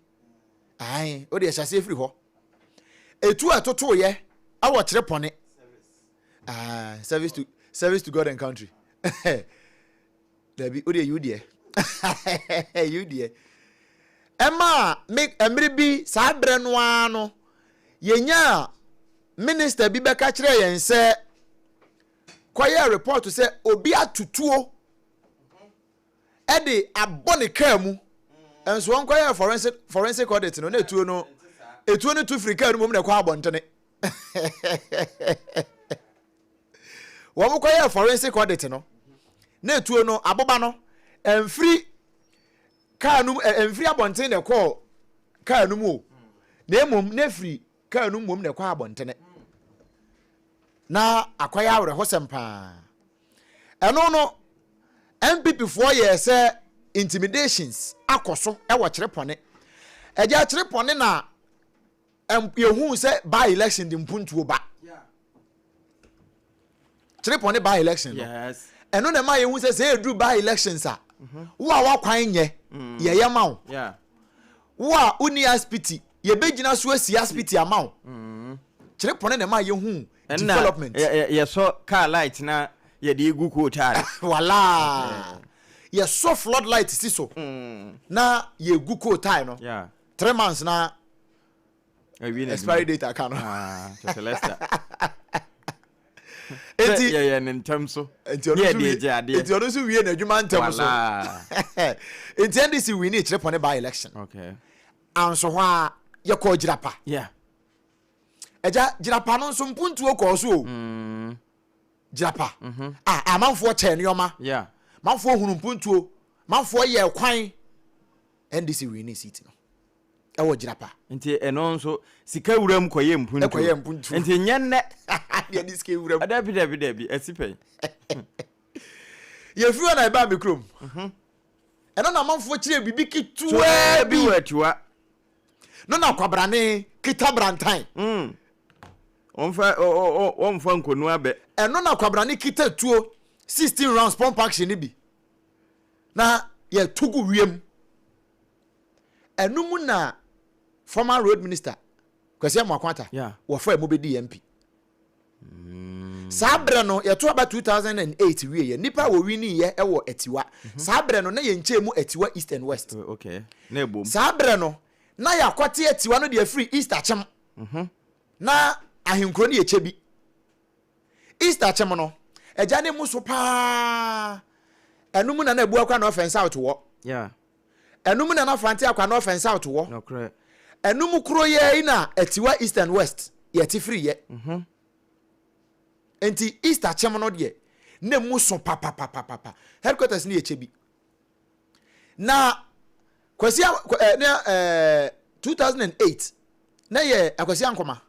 ae, o deɛ hyɛ aseɛ firi hɔ. Etuo a ɛtotoeɛ awɔ Kyerepɔne. Ah, service to God and country. Dabi, wo deɛ yiw deɛ. Yiw deɛ. Ɛmaa me mmere bi saa berɛ no ara no, yɛnyaa minister bi bɛka kyerɛɛ yɛn sɛ kɔyɛɛ report sɛ obi atutuo ɛde abɔ ne kaa mu. Nso wɔn kɔyɛɛ forensic audit no, na etuo no tu firi kaa no mu na ɛkɔ abɔntene. Wɔn kɔyɛɛ forensic audit no, na etuo no aboba no ɛnfiri kaa no mu, ɛnfiri abɔnten na ɛkɔɔ kaa no mu o, na emom na efiri kaa no mu na ɛkɔ abɔntene. Na akɔyɛ awerɛhosɛm paa. Ɛno no, NPP foɔ yɛɛ sɛ intimidations akɔ so wɔ Kyerepɔne. Ɛgya Kyerepɔne na yɛhuu sɛ by election de mpuntuo ba. Kyerepɔne by election no, ɛno na ɛma yɛhu sɛ sɛ ɛduru by elections a, wo a wakwan nyɛ, yɛyɛ ma wo. Wo a wonni aspiti, yɛbɛgyina so asi aspiti ama wo. Kyerepɔne na ɛma yɛhu development. Yɛsɔ car light na yɛde gu coat a. Wala. Yɛsɔ flood light si so na yɛgu coat tie no. 3 months na expiry date aka no. Lester. Enti yɛyɛ ne ntɛm so. Nti ɔno nso wie, nti ɔno nso wie n'adwuma ntɛm so. Nti NDC win ne Kyerepɔne by election. Anso hɔ a yɛkɔɔ Gyirapa. Ɛgya Gyirapa no nso mpuntuo kɔɔ so o. Gyirapa. A amanfoɔ kyɛɛ nneɛma. Manfoɔ hunu mpuntuo. Manfoɔ yɛ kwan. NDC win ne seat no ɛwɔ Gyirapa. Nti ɛno nso sika wuram kɔyɛ mpuntuo. Ɛkɔyɛ mpuntuo. Nti nyɛ nnɛ. Deɛ de sika wuram. Dabi dabi dabi ɛsi pɛn. Yɛfiri hɔ na ɛbaa me kurom. Ɛno na amanfoɔ kyerɛ biribi ketewaa bi. Wɔ Atiwa. No na kwabrane kita brantan. Wɔmfa wɔmfa nkonu abɛ. Ɛno na kwabrane kita tuo 16 rounds pump action no bi. Na yɛto gu wiem. Ɛno mu na former road minister Kwasi Amoako-Atta wɔfaa mu bɛdii MP. Saa berɛ no yɛto aba 2008 wieɛ, nnipa a wɔwiniiɛ wɔ Atiwa. Saa berɛ no na yɛnkyɛɛ mu Atiwa East and West. Saa berɛ no na yɛakɔte Atiwa no de afiri East Akyem. Na ahenkuro no yɛ Kyebi. East Akyem no, agya no mu so paa. Ɛno mu na na Abuakwa North and South wɔ. Ɛno mu na na Fante Akwa North and South wɔ. Ɛno mu kuro yɛ yi na Atiwa East and West yɛte firi yɛ. Nti East Akyem no deɛ, na mu so papapapapa. Headquarters no yɛ Kyebi. Na Kwasi na 2008 na yɛ Akwasi Ankoma.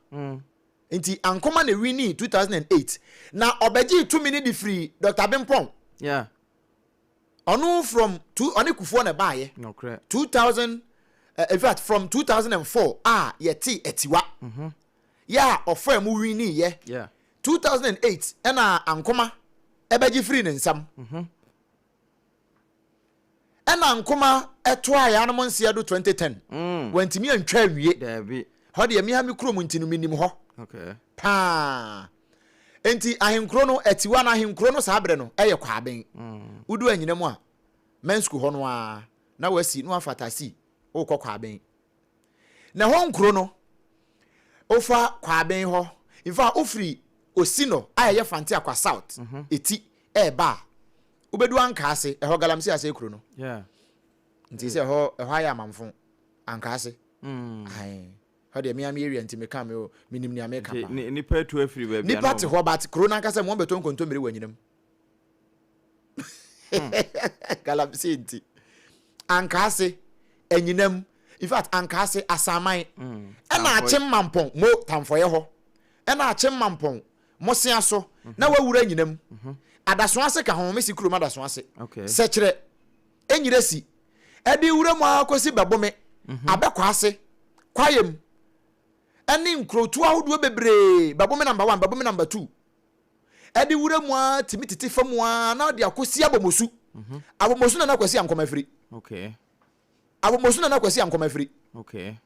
Nti Ankoma na winii 2008 na ɔbɛgyee tumi no de firi Dr. Bempong. Ɔno from two ɔne Kufuor na ɛbaayɛ. 2000 in fact from 2004 a yɛte Atiwa. Yɛ a ɔfaa mu winii yɛ. 2008 ɛna Ankoma ɛbɛgye firi ne nsam. Ɛna Nkoma ɛtoaa yɛn anom nseɛ do 2010. Wantumi antwa anwie. Hɔ deɛ me ha me kurom nti no menim hɔ paa. Nti ahenkuro no Atiwa no ahenkuro no saa berɛ no ɛyɛ Kwaben. Wodu Anyina mu a Mensku hɔ no ara na wasi na wafa taxi wokɔ Kwaben. Na ɛhɔ nkuro no wofa Kwaben hɔ, in fact wofiri Osino a ɛyɛ Fante Akwa South eti ɛɛba a wobɛdu Ankaase, ɛhɔ Galamsey ase kuro no. Nti sɛ ɛhɔ ayɛ amanfo Ankaase. Ae. Hɔ deɛ mea me area nti meka me menim nea meka paa. Nipa atu afiri baabi Nipa te hɔ but kuro no ankasa mu wɔn bɛtɔ nkontommire wɔ anyinam. Hmm. Galamsey nti. Ankaase, anyinam, in fact Ankaase, Asaman, hmm. ɛna Akyem Mampɔn, mo Tamfɔyɛ hɔ, ɛna Akyem Mampɔn, Mosea so, mhm. na wawura anyinam. Mhm. Adaso ase ka ho, mesi kurom adaso ase. Sɛkyerɛ, Enyiresi, ɛde wura mu ara kɔsi Bɛbome, mhm. Abɛkɔ ase, Kwayem, ɛne nkurotu ahodoɔ bebree, Bɛbome number one, Bɛbome number two. Ɛde wura mu ara tumi tete fa mu ara na ɔde akɔsi Abomosu. Mhm. Abomosu na na Kwasi Ankɔm afiri. Okay. Abomosu na na Kwasi Ankɔm afiri. Okay.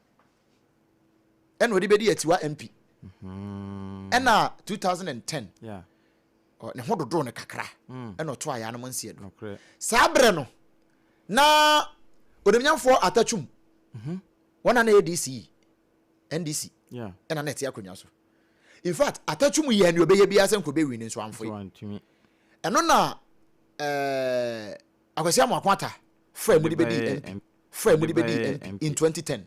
Ɛna ɔde bɛdi Atiwa MP. Mm -hmm. Ɛna 2010. Yeah. Ne ho dodoo no kakra. Mm. Ɛna ɔto ayanom nseɛ do. Saa berɛ no na onimnyamfoɔ Atachum. Mm -hmm. Wɔn na na yɛ DC. NDC ɛna na ɛte akonnwa so. In fact, Atachum yɛɛ nea ɔbɛyɛ biara sɛ nka ɔbɛwin nso amfoe. Ɛno na eh, Akwasi Amoako Atta faa mu de bɛdii MP, faa mu de bɛdii MP in 2010.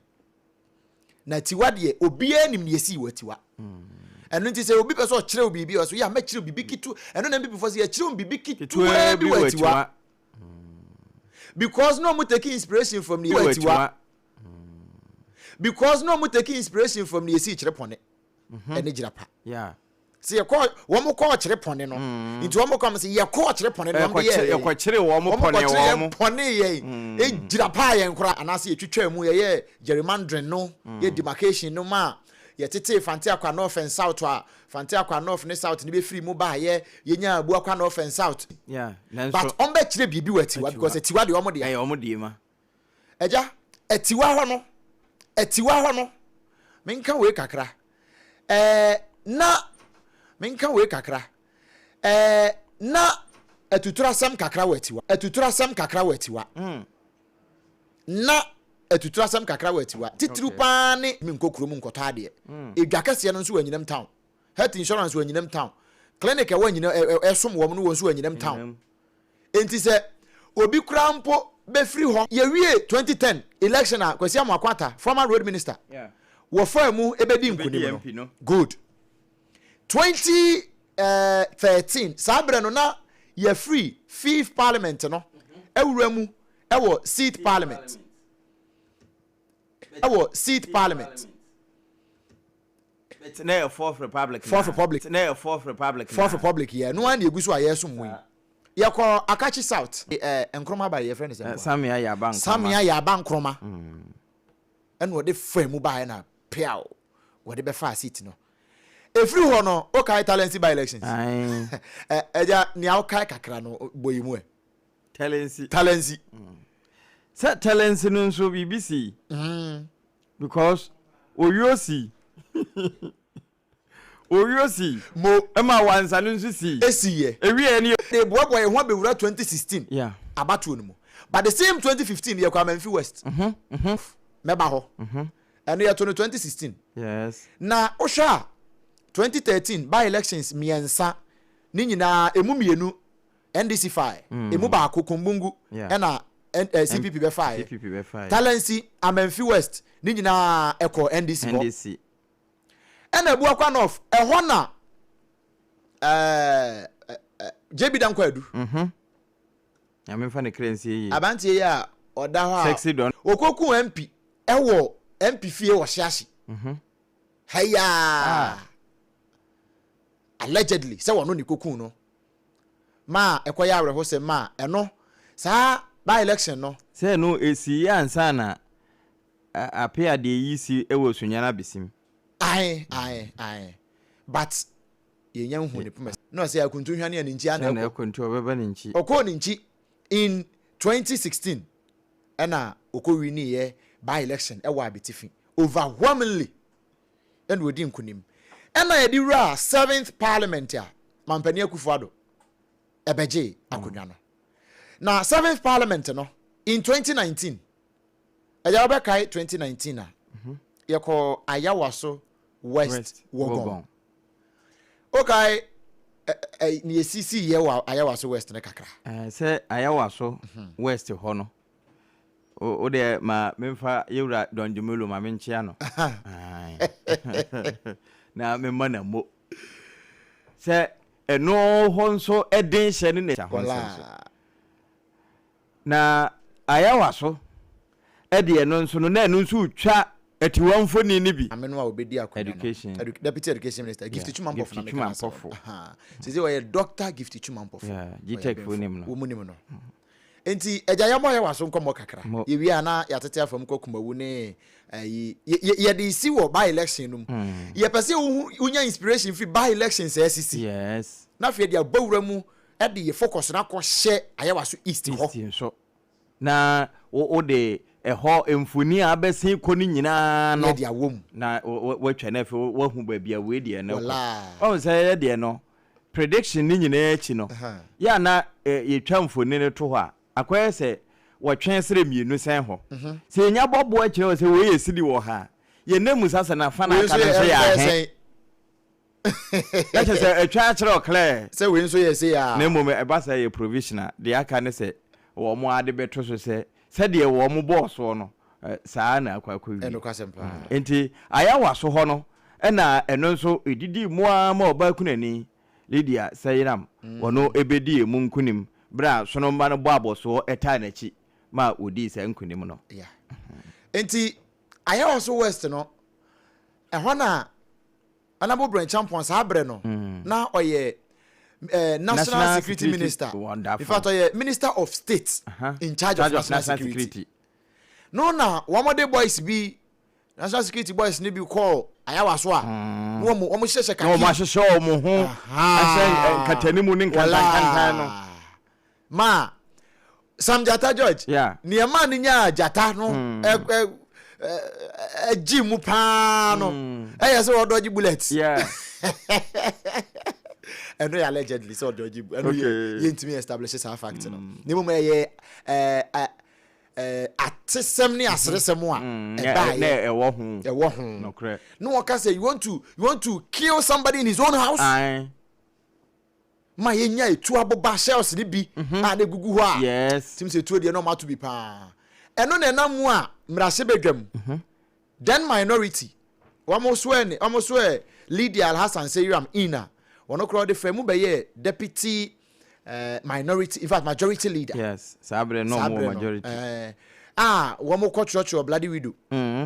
Na Atiwa deɛ, obiara nim nea ɛsii wɔ Atiwa. Ɛno nti sɛ obi pɛ sɛ ɔkyerɛ wo biribi a, ɔsɛ yɛ a mɛkyerɛ wo biribi ketewa. Ɛno na NPP foɔ sɛ yɛkyerɛ wo biribi ketewaa bi wɔ Atiwa. Because na wɔn take inspiration from nea ɛwɔ Atiwa. Because na wɔn take inspiration from nea ɛsii Kyerepɔne ɛne Gyirapa. Sɛ yɛkɔ wɔn kɔ ɔkyere pɔne no mm. nti wɔn kɔ sɛ yɛkɔ ɔkyere pɔne no wɔn de yɛ yɛn yɛkɔkyere wɔn pɔne wɔn pɔne yɛn mm. egyina paa yɛn kora anaasɛ yɛtwitwa mu yɛyɛ gerrymandering no mm. yɛ demarcation no ma yɛtete Fante Akwa North and South a Fante Akwa North ne South ne bɛfiri mu baa yɛ yɛnya Abu Akwa North and South but wɔn bɛkyerɛ biribi wɔ Atiwa because Atiwa deɛ wɔn deɛ wɔn deɛ ma Agya, atiwa hɔ no, atiwa hɔ no, menka wei kakra. Ɛɛ, na, menka wei kakra. Ɛɛ, na atuturasɛm kakra wɔ atiwa. Atuturasɛm kakra wɔ atiwa. Mm. Na atuturasɛm kakra wɔ atiwa. Titiriw paa ne menkɔ kurom nkɔtɔ adeɛ. Mm. Edwa kɛseɛ no nso wɔ Anyinam town. Health insurance wɔ Anyinam town. Clinic ɛwɔ Anyinam ɛsom wɔn no wɔ nso wɔ Anyinam town. Enti sɛ obi koraa mpo bɛfiri hɔ. Yɛwiee 2010 election a Kwasi Amoako Atta, former road minister, wɔfaa mu bɛdii nkunim no. Good. 2013, saa berɛ no na yɛafiri fifth parliament no awura mu wɔ sixth parliament. Wɔ sixth parliament. Na yɛ fourth republic. Fourth republic. Na yɛ fourth republic. Fourth republic yɛ no ara na egu so a yɛresom mu yi. Yɛkɔ Akatsi South. Ɛɛ Nkrumah ba yɛfrɛ no sɛ. Samia Yaba Nkrumah. Samia Yaba Nkrumah. Ɛna ɔde faa mu baeɛ na piaw wɔde bɛfaa seat no. Efiri hɔ no wokae Talensi by elections. Ɛgya nea wokae kakra no bɔ yi mu ɛ. Talensi. Talensi. Sɛ Talensi no nso biribi sii. Because owuo sii. Owuo sii. Mo. Ɛma wansa no nso sii. Esiiɛ. Ewieɛ no yɛ. De boaboa yɛn ho abɛwura 2016 Yeah. abatoɔ no mu. But the same 2015 yɛkɔ Amanfi West. Mɛba hɔ. Ɛno yɛto no 2016. Yes. Na wohwɛ a 2013 by elections mmiɛnsa ne nyinaa emu mmienu NDC fae, emu baako Kumbungu ɛna CPP bɛfaeɛ. Talensi, Amenfi West ne nyinaa ɛkɔɔ NDC hɔ. Ɛna Abuakwa North, ɛhɔ na JB Danquah Adu. Nyame mfa ne kra nsie yie. Abanteɛ yi a ɔda hɔ a ɔkɔkuu MP ɛwɔ MP fie wɔ Shiashi. Hayaa! Allegedly sɛ wɔno ne kɔkuu no. maa ɛkɔyɛ awerɛhosɛm maa ɛno saa by election no. Sɛ ɛno ɛsiiɛ ansa na Apea deɛ yi si wɔ Sunyani abesim. Ae ae ae but yɛnya nhu ne poma na ɔsɛ akuntu hwane a ne nkyi ana ɛkɔ. Ɛkɔ nti ɔbɛba ne nkyi. Ɔkɔɔ ne nkyi in 2016 ɛna ɔkɔ winiiɛ by election ɛwɔ Abetifi overwhelmingly. ɛna ɔdi nkunim. Ɛna yɛde wuraa seventh parliament a Mampanin Akufo Addo ɛbɛgyee akonnwa no. Na seventh parliament no in 2019, ɛyɛ wobɛkae 2019 a yɛkɔ Ayawaso West Wuogon. Wokae ne yɛsisi yɛ wɔ Ayawaso West no kakra? Sɛ Ayawaso West hɔ no. Wo deɛ ma memfa yɛwura Don Jumelo ma menkyea no. Na memma no ammo. Sɛ ɛno hɔ nso den hyɛ ne n'akyi ho nsɛm so. Na Ayawa so deɛ no nso no na ɛno nso retwa atiwa mfoni no bi. Maame no a ɔbɛdi akonnwa no, Education. Edu Deputy Education Minister, Gifty Yeah, Twuma Mpɔfo na Gifty meka Twuma n'asɛm. Mpɔfo. Ahaa. Seesei ɔyɛ Doctor Gifty Twuma Mpɔfo. Yeah, Ɔyɛ GTEC foɔ benfo. nim no. Wɔn nim no. Nti agya yɛmmɔ Ayawa so nkɔmmɔ kakra. Mo. Yɛwie a na yɛatete afa mu kɔ Kumawu ne ayi. Yɛ, yɛ, yɛde si wɔ by-election no mu. Yɛpɛ sɛ wohu, wonya inspiration firi by-elections a asisi. Yes. Na afei yɛde abɔ wura mu de yɛ focus no akɔhyɛ Ayawaso East hɔ. East nso. Na wode ɛhɔ mfoni a abɛsen kɔ no nyinaa no. Na yɛde awɔ mu. Na woatwa no afei woahu baabi a wei deɛ no kɔ. Walaa. Wahu sɛ yɛ deɛ no, prediction no nyinaa akyi no, yɛ a na yɛtwa mfoni no to hɔ a, akɔyɛ sɛ wɔtwe serɛ mmienu sɛn hɔ. Sɛ yɛnya bɔ boɔ kyerɛ wo sɛ wei yɛ sidi wɔ ha a, yɛn nan mu sa sɛ na fa no Wei aka nso no nso yɛ yɛ ɛbɛyɛ ahe. sɛn? Na kyerɛ sɛ atwa akyerɛ wo clear. Sɛ wei nso yɛ sei a. Na mmom ɛba sɛ ɛyɛ provisional, deɛ aka ne sɛ wɔn ara de bɛto so sɛ sɛdeɛ wɔn bɔɔ soɔ no, saa ara na akɔ akɔwie. Ɛnokwasɛm paa. Enti Ayawaso hɔ no na ɛno nso ɛdidii mu ara ma ɔbaa kunani, Lydia Seyram, ɔno bɛdii emu nkonim berɛ a Sonomba no bɔɔ abɔsoɔ taa n'akyi ma wɔdii saa nkonim no. Yeah. Enti Ayawaso West no, ɛhɔ na Honourable Brent Champon saa berɛ no na ɔyɛ eh, National, National Security, Security Minister. Wonderful. In fact, ɔyɛ Minister of State in charge, of National, Security. Security. No na wɔn de boys bi National Security boys ne bi kɔɔ Ayawa so a na wɔn wɔn hyehyɛ Na kaki. wɔn ahyehyɛ wɔn ho ahyɛ nkatanimu ne nkantankantan no. Walaa. Ma Sam Gyata George Yeah. nea ɛmaa no nyaa gyata no ɛ ɛ ɛ ɛgye mu paa no ɛyɛ sɛ ɔdɔgye bullet. Yeah. ɛno yɛ allegedly sɛ ɔdɔgye ɛno yɛ Okay. yɛntumi establish saa fact no na mmom ɛyɛ ɛɛ ɛ ɛɛ atesɛm ne aseresɛm a Na ɛbaeɛ na ɛwɔ ho. ɛwɔ ho Nokorɛ. na wɔka sɛ you want to kill somebody in his own house. Ae. Ma yɛnya etuo aboba shells no bi a na egugu hɔ a Yes. tim sɛ etuo deɛ na wɔato bi paa. Ɛno na ɛnam mu a mmarahyɛbadwam then minority wɔn soɛ ne wɔn soɛ Lydia Alhassan Seyram in a wɔn koraa wɔde faa mu bɛyɛɛ deputy eh, minority in fact majority leader. Yes. Saa berɛ no Saa wɔn wɔ berɛ no majority. eh, a wɔn kɔ kyerɛkyerɛ Bloody Widow. From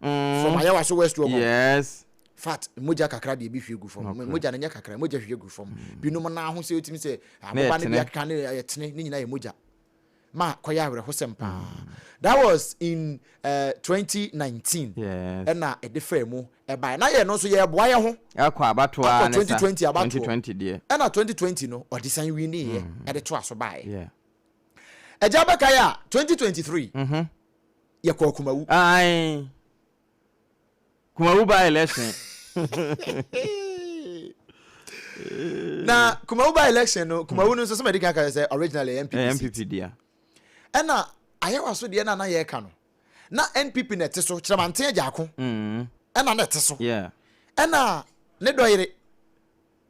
Ayawaso West wɔ hɔ. Yes. Fat mogya kakra deɛ bi hwie gu fam. Okay. Mogya no nyɛ kakra, mogya hwie gu fam. Binom nan ho sɛ otumi sɛ Na aboba no bi ɛtene. akeka ne ɛtene ne nyinaa yɛ mogya. Ma kɔyɛ awerɛhosɛm paa. That was in 2019. Yes. Ɛna ɛde faa mu ɛbaeɛ. Na yɛn no nso yɛreboa yɛn ho. Akɔ abatoɔ Akɔ ara ne sa. 2020 abatoɔ. 2020 deɛ. Ɛna 2020 no ɔde san winiiɛ ɛde toa so baeɛ. Yeah. Agya bɛkae a 2023 yɛkɔɔ Kumawu. Ae. Kumawu by election. Na Kumawu by election no, Kumawu no nso sɛ madi kan ka sɛ originally ɛyɛ NPP Ɛyɛ seat. NPP dea. Ɛna Ayawaso deɛ na na yɛreka no, na NPP na ɛte so, Kyerɛmanten Agyarko ɛna na ɛte so. Yeah. Ɛna ne dɔyere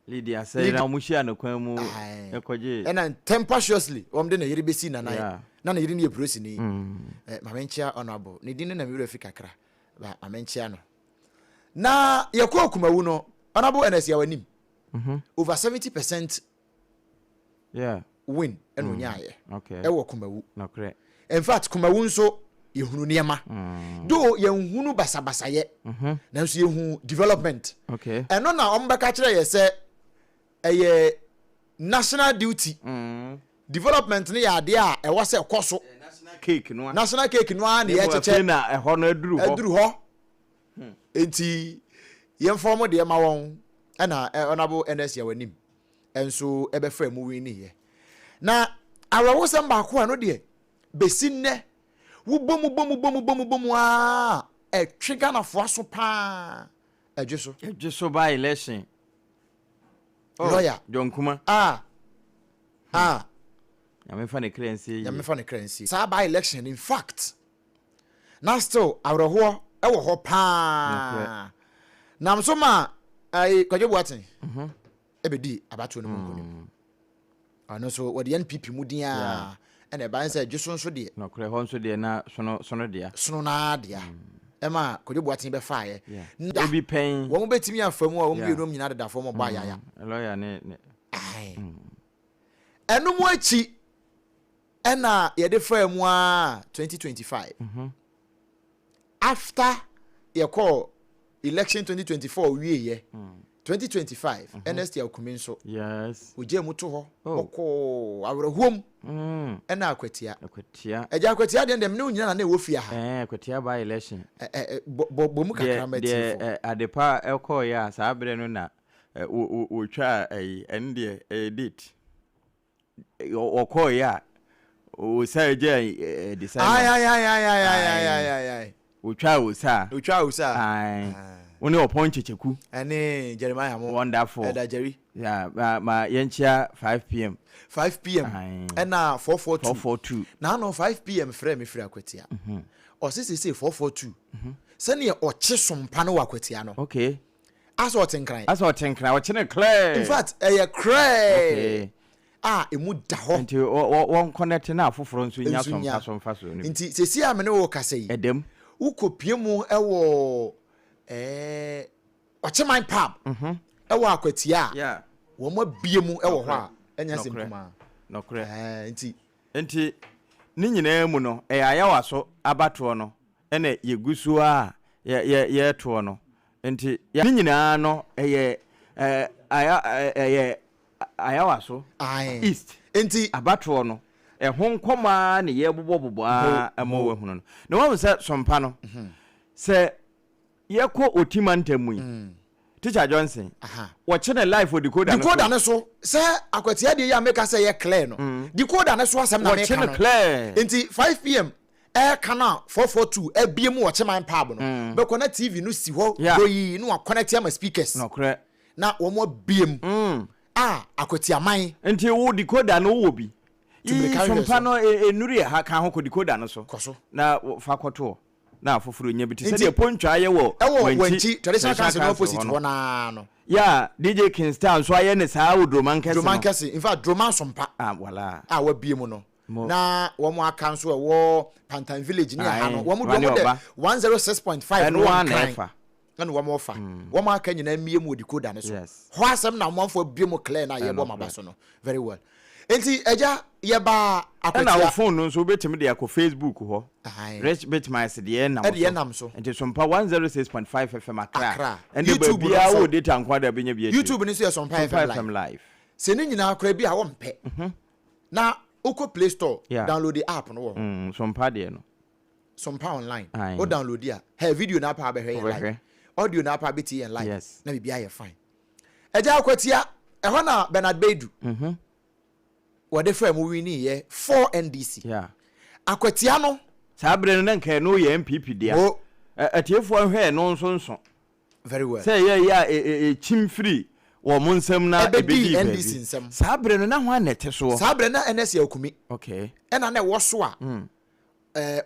Lydia sɛ na wɔn hyia no kwan mu kɔgye. Ɛna tempestuously wɔn de ne yere besi nanan. Yeah. Na ne yere no yɛ polisini. Eh, maame nkyia honorable. Ne din no na me werɛ fi kakra. Ba maame nkyia no. Na yɛkɔɔ Kumawu no, honorable Ernest Yaw anim. Over 70% Yeah. win ɛna onyaayɛ. Okay. Ɛwɔ Kumawu. Nokorɛ. In fact, Kumawu nso yɛhunu nneɛma. Though yɛnhunu basabasayɛ, nanso yɛhu development. Okay. Ɛno na wɔn bɛka kyerɛ yɛ sɛ ɛyɛ national duty. Development no yɛ adeɛ a ɛwɔ sɛ ɛkɔ so. National cake no. National cake no ara na yɛkyekyɛ. Afei na ɛhɔ no aduru hɔ. Aduru hɔ. Nti yɛmfa wɔn deɛ ma wɔn ɛna Honourable Ernest Yaw Anim nso ɛbɛfa mu win yɛ. Na awerɛhosɛm baako a ɛno deɛ bɛsi nnɛ wobɔ mu bɔ mu bɔ mu bɔ mu bɔ mu aa ɛtwe Ghanafoɔ aso paa ɛdwe so. Ɛdwe so by election. Oh, Lawyer. John Kuma. Ah. Ah. Nyame fa ne kra nsie yie. Nyame fa ne kra nsie. Saa by election in fact na still awerɛhoɔ ɛwɔ hɔ paa. Nam so ma ayi Kwadwo Boateng ɛbɛdi abatoɔ no mu nkonim. Ɔno nso wɔde NPP mu din a Ɛna ɛbaeɛ sɛ Dwoso nso deɛ. Nɔkorɛ, hɔ nso deɛ na sono sono dea. Sono no ara dea. Ɛma Kwadwo Boateng bɛfaeɛ. Yeah. Ebi pɛn. Wɔn bɛtumi afa mu a wɔn mmienu nyinaa deda fam ɔbɔ ayaya. Lɔya ne ne. Ae. Ɛno mu akyi ɛna yɛde faa mu ara 2025. After yɛkɔɔ election 2024 wieɛ, 2025 Ernest Yaw Kumi nso Yes. ogyaa mu to hɔ Oh. ɔkɔɔ awerɛhoɔ mu ɛna Akwatia. Akwatia. Agya Akwatia deɛ deɛ mene wo nyina na na ɛwɔ fie ha. Ɛɛ Akwatia by election. Ɛ ɛ bɔ bɔ bɔ mu kakra Deɛ ma deɛ atiefoɔ. ɛ Adepa ɛkɔɔeɛ a saa berɛ no na ɛ wɔ wɔ wɔtwaa ɛyi ɛno deɛ ɛyɛ date. Wɔkɔɔeɛ a, Osa gyaa ɛde sɛ. Ayayayayayayayay. Otwaa Osa. Otwaa Osa. Ayi. Wo ne Ɔpɔn Kyekyeku. Ɛne Jeremiah mo. Wonderful. Ɛda Jerry. Yeah, ma ma yɛnkyia 5 pm. 5 pm. Ɛna 442. 442. Na ano 5 pm frɛ me firi Akwatia. Ɔse sese 442. Sɛdeɛ ɔkye sompa no wɔ Akwatia no. Okay. Asɛ ɔte nkran. Asɛ ɔte nkran, ɔkye no clear. In fact, ɛyɛ clear. Okay. A emu da hɔ. Nti wɔn connect na afoforɔ nso nya so mfa so mfa so. Nti sɛsi a me ne wo kasa yi. Ɛdam. Wokɔ pie mu ɛwɔ ɛɛ Ɔkyeman pub. Mhm. Ɛwɔ Akwatia a. Yeah. Wɔn abie mu ɛwɔ hɔ a ɛnyɛ asɛm kumaa. Nɔkorɛ. Ɛɛ nti. Nti ne nyinaa mu no ɛyɛ ayawaso abatoɔ no ɛna yɛgu so a yɛ yɛ yɛretoɔ no. Nti ne nyinaa no ɛyɛ aya ɛyɛ Ayawaso East Nti abatoɔ no ɛho nkɔmɔ ara na yɛrebobɔbobɔ ara ma wahunu no. Na wahu sɛ Sompa no sɛ yɛkɔ Oti mantam mu yi Teacher Johnson wɔkye no live wɔ decoder no so. Decoder no so sɛ Akwatia deɛ yi a meka sɛ ɛyɛ clear no decoder no so asɛm na meka no. Wɔkye no clear. Nti 5pm Ɛreka no a 442 abue mu wɔ Kyeman pub no, bɛkɔ na TV no si hɔ goyii na wɔakɔnɛte ama speakers Nokorɛ. na wɔn abue mu a Akwatiaman. Nti wo decoder no wowɔ bi? Tu mmirika Yii hwehwɛ sompa so. no nnuru yɛ ha, ka ho kɔ decoder no so. Kɔ so. Na fa kɔtoɔ na afoforɔ nya bi te sɛ Nti deɛ Pontwa ayɛ wɔ ɛwɔ Wankyi Wankyi Traditional Traditional Council no Council opposite hɔ no. hɔ no ara no. Yeah, DJ King Star nso ayɛ no saa wɔ Dromankɛse no. Dromankɛse, in fact Droma Sompa Ah, voilà. a wabue mu no. Mo. Na wɔn aka nso ɛwɔ Pantan village ne ɛha no, Ae, wɔn ba deɛ ne wɔn dɛ ɔba. 106.5 no Ɛno wɔ ara na Nkran ɛfa. ɛna wɔn fa. Wɔn aka nyinaa mmie mu wɔ decoder no so. Yes. Hɔ asɛm na amanfoɔ abue mu clear na yɛbɔ maba Ɛnokorɛ. so no. Very well. Nti agya yɛbaa Ɛna wo Akwatia. phone no nso wobɛtumi de akɔ Facebook hɔ. Ae. Rich Bitmice deɛ ɛnam Ɛdeɛ so. ɛnam so. Nti Sompa 106.5 FM Accra. Accra. Ɛnde YouTube no baabiara nso. wowɔ data nko ara de wobɛnya bi atie. YouTube no nso yɛ Sompa Sompa FM Live. FM Live. Sɛ ne nyinaa koraa bi a wompɛ. Na wokɔ play store Yeah. download the app no wɔ hɔ. Sompa deɛ no. Sompa online. Aye. Wo download a, hey, video na apa abɛhwɛ yɛn live. Wobɛhwɛ. Audio na apa abɛtie yɛn live. Yes. Na biribi ayɛ fine. Agya Akwatia, ɛhɔ na Bernard Baidu. Wɔde faa mu winii yɛ 4 NDC. Yeah. Akwatia no. Saa berɛ no na nka ɛno yɛ NPP dea. Mo. Atiefoɔ nhwɛ ɛno nso nso. Very well. Sɛ ɛyɛ yɛ a ɛkyim firi wɔn nsam na Ɛbɛdii ɛbɛdii NDC baabi. nsam. Saa berɛ no na hwan na ɛte soɔ? Saa berɛ no na NS yɛ Okumi. Okay. Ɛna na ɛwɔ so a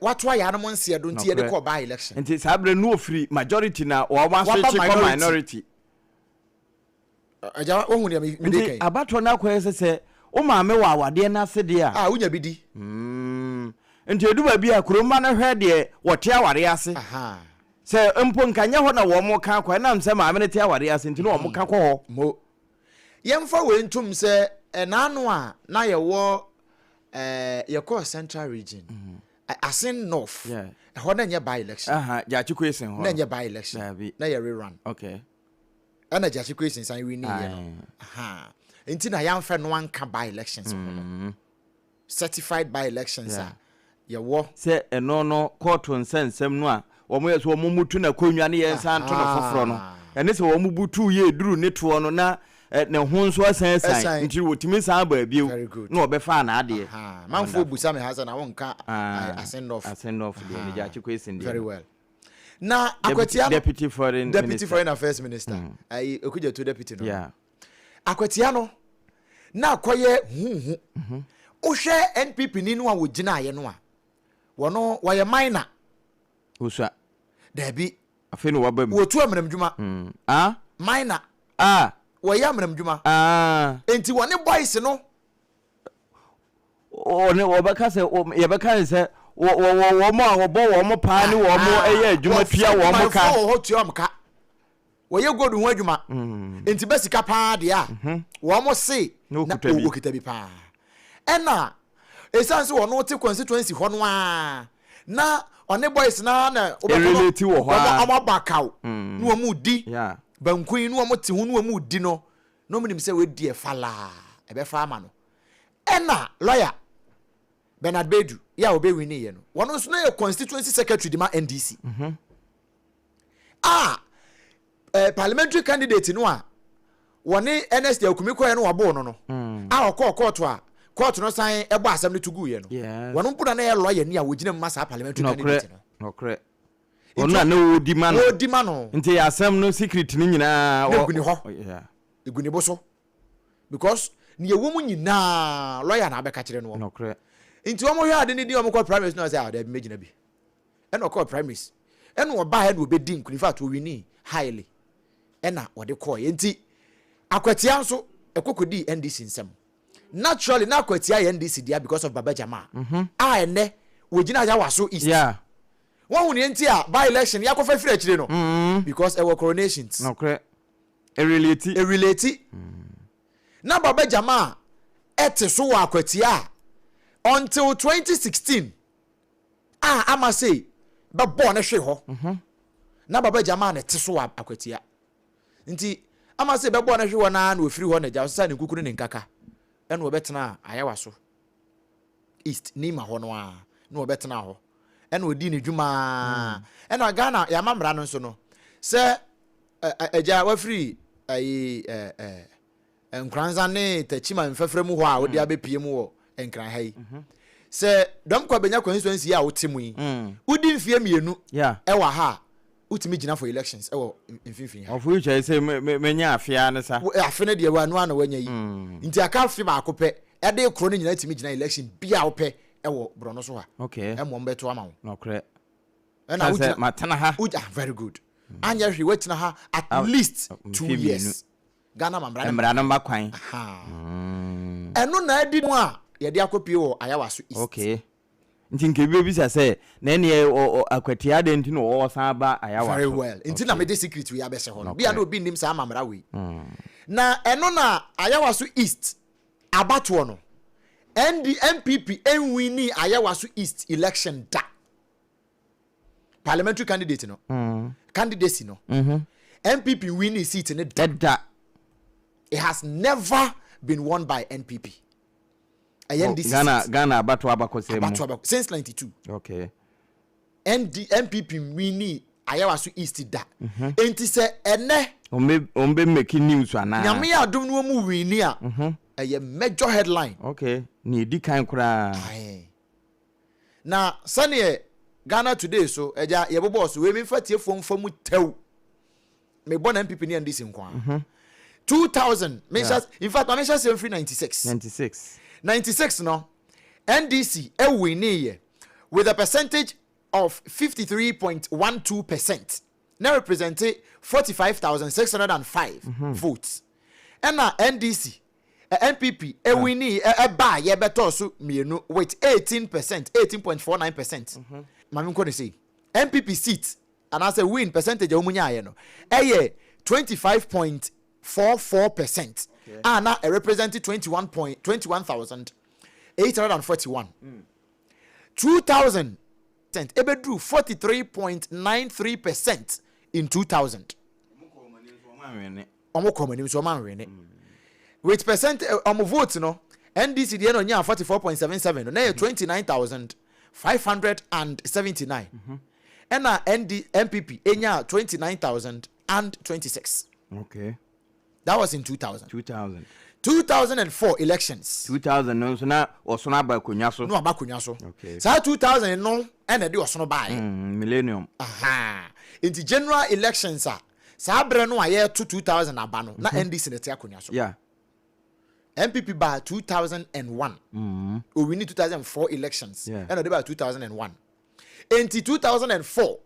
wato ayaanom nseɛ do nti yɛde Nokorɛ. kɔɔ by election. Nti saa berɛ no na ɔfiri majority na wɔn Waba aswekye kɔ minority. minority. Agya wohu deɛ mede Nti kan yi? abatoɔ no akɔyɛ sɛ sɛ wo maame wɔ awadeɛ no ase deɛ a. A wonya bi di. Nti ɛdu baabi a kuro mma no hwɛ deɛ wɔte awareɛ ase. Ahaa. Sɛ mpo nka nyɛ hɔ na wɔn ka kɔ, ɛnam sɛ maame no te awareɛ ase nti na wɔn ka kɔ hɔ. Mo. Yɛmfa wei ntom sɛ ɛnaano a na yɛwɔ ɛɛ yɛkɔɔ Central Region, Asin North, ɛhɔ na ɛnyɛ by election. Aha, Gyakye Quayson hɔ no. Na ɛnyɛ by election. Daabi. Na yɛ rerun. Okay. Ɛna Gyakye Quayson san winning yɛ no. Aha. Nti na yɛamfa no anka by elections ho no. Certified by elections a yɛwɔ. Sɛ ɛno no kɔɔto nsɛnsɛm no a wɔyɛ sɛ wɔn mutu n'akonnwa ne yɛn nsan nto no foforɔ no, ɛne sɛ wɔn butu yɛ eduru ne toɔ no na ne ho nso asan asan nti wɔtumi san baa bio na wɔbɛfaa n'adeɛ. Manfoɔ busa me ha sɛ na wonka Asendorf. Asendorf deɛ ne Gyakye Quayson deɛ. Very well. Na Akwatia no. Deputy Foreign Deputy Minister. Foreign Affairs Minister. Ayi Okudzeto deputy no. Yeah. Akwatia no na akɔyɛ huhu. Wohwɛ NPP ni no a wɔgyinaeɛ no a, wɔno wɔyɛ minor. Osua. Daabi. Afei na waba mu. Wɔtu amanamdwuma. Ah? Minor. Ah. Wɔyɛ amanamdwuma. Ah. Enti wɔne boys no. Ɔne wɔbɛka sɛ yɛbɛka ne sɛ wɔwɔ wɔn a wɔbɔ wɔn paa ne wɔn yɛ adwuma tua wɔn ka. Wɔwɔ hɔ tua wɔn ka. Wɔyɛ gold ho adwuma. Mm. Nti bɛ sika paa deɛ a mhm. wɔn se na wɔkita bi paa. Ɛna ɛsiane sɛ wɔn te constituency hɔ no ara na ɔne boys na na wɔbɛkɔ no wɔn abɔ akaw mm. na wɔn di banku yi na wɔn te ho na wɔn di no na wɔn nim sɛ wɔadi ɛfa laa ɛbɛfa ama no. Ɛna lawyer Bernard Bedu yɛ a ɔbɛ winnie yɛ no, wɔn nso na yɛ constituency secretary de ma NDC. Mm -hmm. A eh, parliamentary candidate no a wɔne Ernest Akumi kɔɛ no wɔboo no no, mm. a ɔkɔɔ kɔɔto a kɔɔto no san ɛbɔ asɛm no to guiɛ no, wɔn mpo na na yɛ lawyer ni a wɔgyina mu ma saa parliamentary candidate no. Nɔkorɛ. Ɔno a na wɔdi ma no. Wɔdi ma no. Nti asɛm no secret no nyinaa. Na egu ne hɔ. Egu ne bo so. Because nea ɛwɔ mu nyinaa lawyer na abɛka kyerɛ noɔ. Nokorɛ. Nti wɔn hwɛ ade no din wɔn kɔ primaries na ɔsɛ ah daabi mɛgyina bi. Ɛna ɔkɔɔ primaries. Ɛna ɔbaa ɛna ɔbɛdi nkunim. In fact ɔwinii highly. Ɛna ɔde kɔɔɛ. Nti Akwatia nso ɛkɔ kɔdii NDC nsam. Naturally na Akwatia yɛ NDC dea because of Baba Jamal. Mm -hmm. A ɛnɛ wɔgyina Ayawaso East. Yeah. Wɔn hu nea nti a by election yɛakɔfa firi akyire no. Mm -hmm. Because ɛwɔ coronations. Nokorɛ. Erelate. Erelate. Na Baba Jamal ɛte so wɔ Akwatia a until 2016 a ama sei bɛbɔɔ ne hwe hɔ. Mhm. Na Baba Jamal na ɛte so wɔ Akwatia. Nti ama sei bɛbɔɔ ne hwe hɔ naa na ofiri hɔ na agya ɔsesa ne nkuku ne ne nkaka ɛna ɔbɛtena Ayawaso East Nima hɔ no ara na ɔbɛtena hɔ ɛna ɔdii ne dwuma ara ɛna Ghana yɛama mmara no nso no sɛ agya wafiri ayi Nkoranza ne Techiman mfɛfrɛ mu hɔ a wode abɛpie mu wɔ Nkran ha yi sɛ Dɔmkwa bɛnya constituency yi a wote mu yi wodi mfeɛ mmienu ɛwɔ ha a wotumi gyina for elections ɛwɔ mfimfini ha. Ɔfo yi kyerɛ sɛ menya afe ara ne sa. Afe no deɛ wano ana wanya yi nti aka afe baako pɛ ɛde korɔ no nyinaa tumi gyina election bi a wopɛ ɛwɔ borɔno so ha. Okay. Ɛmɔ mbɛto ama wo. Nɔkorɛ. Ɛna wogyina matena ha. Wogyina ah, very good. Anyɛ hwee woatena ha at least 2 years. Ghana ma mmara no mmara no ma kwan. Ɛno na adi mu a yɛde akɔpie wɔ Ayawaso East. Okay. Nti nka ebi bɛbisa sɛ na ɛneɛ Akwatia adɛn nti na ɔsan ba Ayawaso. Very well. Nti na mede secret wei abɛhyɛ hɔ no. Bia na obi nnim saa amammerɛ wei. Na ɛno na Ayawaso East abatoɔ no, ND NPP nwinii Ayawaso East election da. Parliamentary candidate no. Candidacy no. NPP winning seat no da. Da. It has never been won by NPP. Ɛyɛ NDC Ghana seat. Ghana abato abakɔsɛm mu. Abato abakɔ since 92. Okay. ND NPP winning Ayawaso East da. Enti sɛ ɛnɛ. Wɔn bɛ make news anaa. Nyame yɛ adom no wɔn winni a. Ɛyɛ major headline. Okay. Nea edi kan koraa. Aye. Na sɛneɛ Ghana Today so agya yɛbobɔɔ so wei memfa tiefoɔ mfa mu tɛw. Mebɔ na NPP ne NDC nko ara. 2000 menhyɛ in fact ma menhyɛ aseɛ mfiri 96. 96. 96 no NDC ɛwinniiɛ with a percentage of 53.12% na represente 45,605 votes. Ɛna NDC NPP ɛwinii ɛbaa yɛbɛtɔɔ so mmienu with 18%, 18.49%. Ma menkɔ no sei. NPP seat anaasɛ win percentage a wɔn nyaayɛ no ɛyɛ 25.44% a na ɛrepresent 21.21,841. 2000 ɛbɛduru 43.93% in 2000. Wɔn kɔ wɔn anim so wɔn anwene. With percent wɔn vote no NDC deɛ na ɔnyaa 44.77 no na yɛ 29,579 ɛna ND NPP enyaa 29,026. Okay. That was in 2000. 2000. 2004 elections. 2000 no nso na ɔsono aba akonnwa so. No aba akonnwa so. Okay. Saa 2000 no ɛna ɛde ɔsono baeɛ. Millennium. Aha. Nti general elections a saa berɛ no a yɛreto 2000 aba no na NDC na ɛte akonnwa so. NPP baa 2001. Owini 2004 elections. Ɛna ɔde baa 2001. Nti 2004.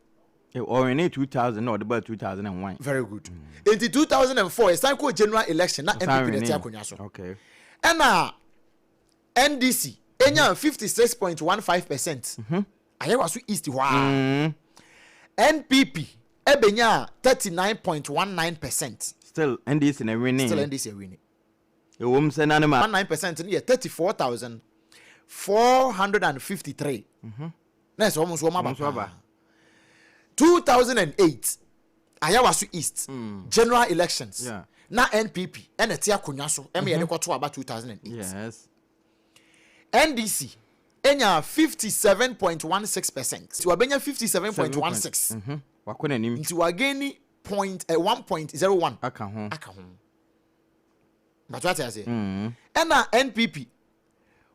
Ɔwini 2000 na ɔde baa 2001. Very good. Nti 2004 yɛsan kɔɔ general election na NPP na ɛte akonnwa so. Okay. Ɛna NDC enya 56.15%. Ayawaso East hɔ a. NPP ɛbɛnya 39.19%. Still NDC na winning. Still NDC winning. Ɛwom sɛ na ne ma 19% no yɛ 34,453. Na ɛsɛ wɔn nso wɔn aba Wɔn nso aba. paa. 2008 Ayawaso East general elections, na NPP ɛna ɛte akonnwa so ɛma yɛde kɔto aba 2008. NDC enya 57.16%, nti wabɛnya 57.16. Wakɔ n'anim. Nti wagain point 1.01 aka ho. Aka ho bàtò ate aseɛ. Ɛna NPP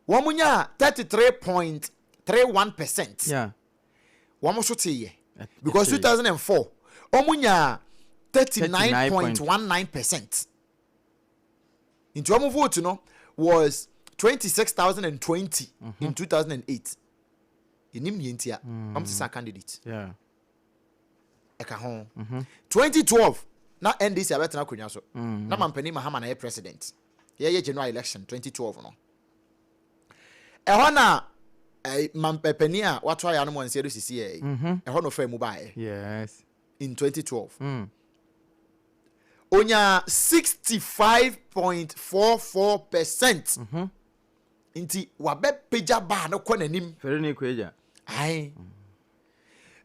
wɔn nya 33.31%. Wɔn nso te yɛ because 2004 wɔn nya 39.19%, nti wɔn vote no was 26,020 in 2008. Enim nie ntia wɔn ti sa candidate ɛka ho. 2012 na NDC abɛtena akonnwa so na Mampanin Mahama na yɛ president. Yɛyɛ general election 2012 no, ɛhɔ na mampanin a wato ayɛ anom wɔn nsa do sisi yɛ, ɛhɔ na ɔfɛ mu baayɛ. In 2012 onya 65.44%, nti wabɛpagya baa no kɔ n'anim. Fɛrɛ ne kɔ agya. Ayi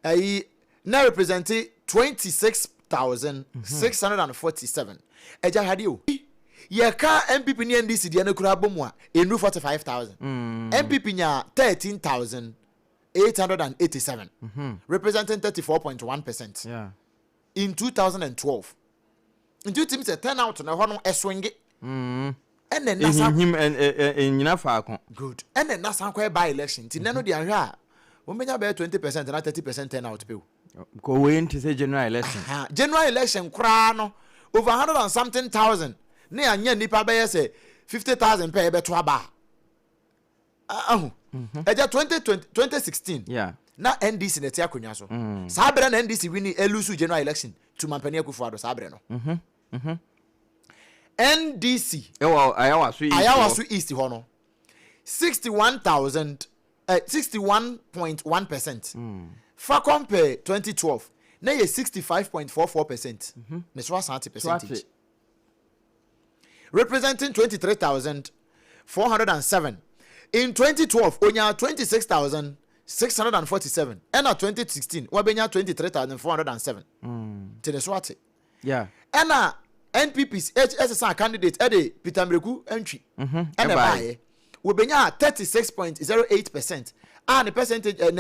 ɛyi na represent 26,647. Ɛgya hade o, yɛka NPP ne NDC deɛ no kura bɔ mu a, enu 45,000. NPP nya 13,887, representing 34.1% in 2012. Nti wotim sɛ turnout no ɛhɔ no ɛswing ɛna ɛna sa Ehinhim ɛnyina faako. Good, ɛna ɛna san kɔ by election, nti nɛ no deɛ ahwɛ a wɔn bɛnya bɛyɛ 20% na 30% turnout pe o. Kò wei nti sɛ general election. Aha, general election koraa no, over hundred and something thousand ne anya nipa bɛyɛ sɛ 50,000 pɛ ɛbɛto aba a ahu. Ɛgya 2020, 2016 na NDC na ɛte akonnwa so. Saa berɛ na NDC win elose general election to Mampanin Akufo Addo. Saa berɛ no NDC ɛwɔ Ayawaso East. Ayawaso East hɔ no, 61,000 61.1%. Fa compare 2012 na yɛ 65.44%. Ne so asan te percentage, representing 23,407. In 2012 onya 26,647, ɛna 2016 wabɛnya 23,407, nti ne so ate. Ɛna NPP ɛsesa candidate ɛde Peter Mireku Ntwi ɛna ɛbaeɛ. Ɛbaeɛ wɔbɛnya 36.08% a ne percentage ɛ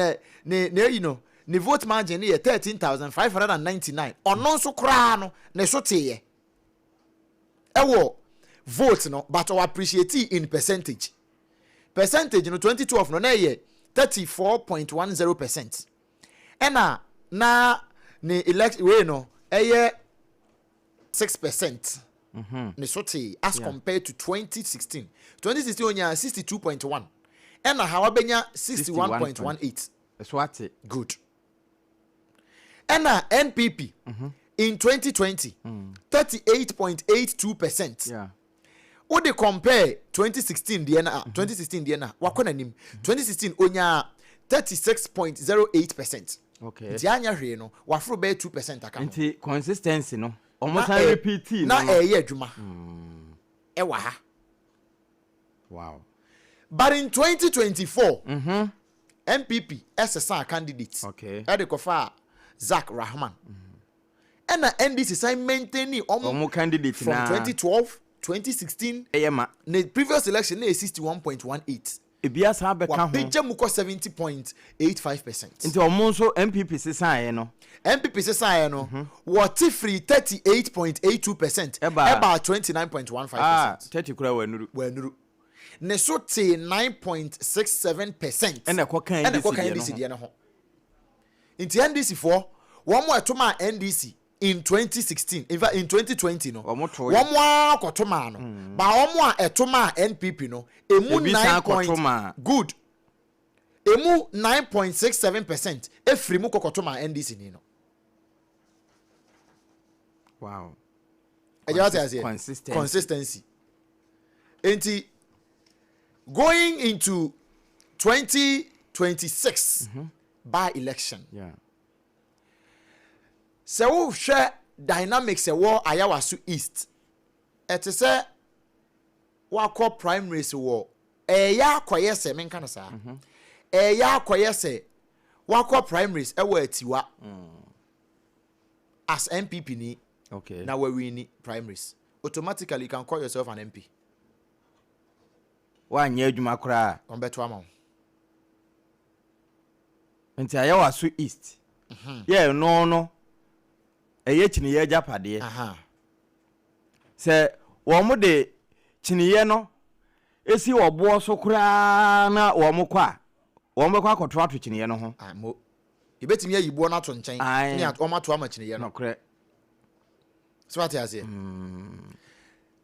ne eyi no ne vote margin ne yɛ 13,599. Ɔno nso koraa no ne so teeɛ ɛwɔ vote no, but ɔwɔ appreciate in percentage no, 2012 no na ɛyɛ 34.10%, ɛna na ne elect wei no ɛyɛ 6%. Ne so tee as compared to 2016. 2016 onya 62.1, ɛna ha wabɛnya 61.18. So ate. Good. Ɛna NPP in 2020, 38.82%. Wode compare 2016 deɛ na 2016 deɛ na wakɔ n'anim. 2016 onya 36.08%. Nti anya hwee no, waforo bɛyɛ 2% aka ho. Nti consistency no ɔmo Na san repeat no na no. ɛyɛ adwuma ɛwɔ ha. But in 2024 NPP ɛsesa candidate ɛde kɔfa Zak Rahman, ɛna NDC san maintain ɔmo ɔmo candidate from na 2012, 2016. Ɛyɛ ma Ne previous election na yɛ 61.18. Ebi asan bɛka ho. Wapagya mu kɔ 70.85%. Nti ɔmo nso NPP sesaeɛ no. NPP sesaeɛ no, wɔte firi 38.82% Ɛbaa- ɛbaa 29.15 percent. 30 kura wɔ anuru. Wɔanuru ne so te 9.67%. Ɛna ɛkɔka ɛna NDC ɛkɔka deɛ no NDC ho. deɛ no ho. Nti NDC foɔ wɔn mo ɛto maa NDC in 2016, in fact in 2020 no, Wɔn to wɔn a kɔto maa no ba, wɔn a ɛto maa NPP no emu Ebi san 9 point kɔto maa. Good, emu 9.67% efiri mu kɔkɔto maa NDC ni no. Ɛgya wate aseɛ. Consistency. Consistency. Nti going into 2026 by election. Sɛ wohwɛ dynamics ɛwɔ Ayawaso East, ɛte sɛ wakɔ primaries wɔ ɛyɛ akɔyɛ sɛ menka no saa, ɛyɛ akɔyɛ sɛ wakɔ primaries ɛwɔ Atiwa as NPP ni na wawini primaries, automatically you can call yourself an MP. Woanyɛ adwuma koraa. Wɔn bɛto ama wo. Nti Ayawaso East yɛ ɛno no ɛyɛ kyiniiɛ agyapadeɛ. Sɛ wɔn de kyiniiɛ no si ɔboɔ so koraa na wɔn kɔ a, wɔn bɛkɔ akɔto ato kyiniiɛ no ho. Ah, mo. Yɛbɛtumi ayi boɔ no ato nkyɛn ne wɔn ato ama kyiniiɛ no. Nokorɛ. So wate aseɛ?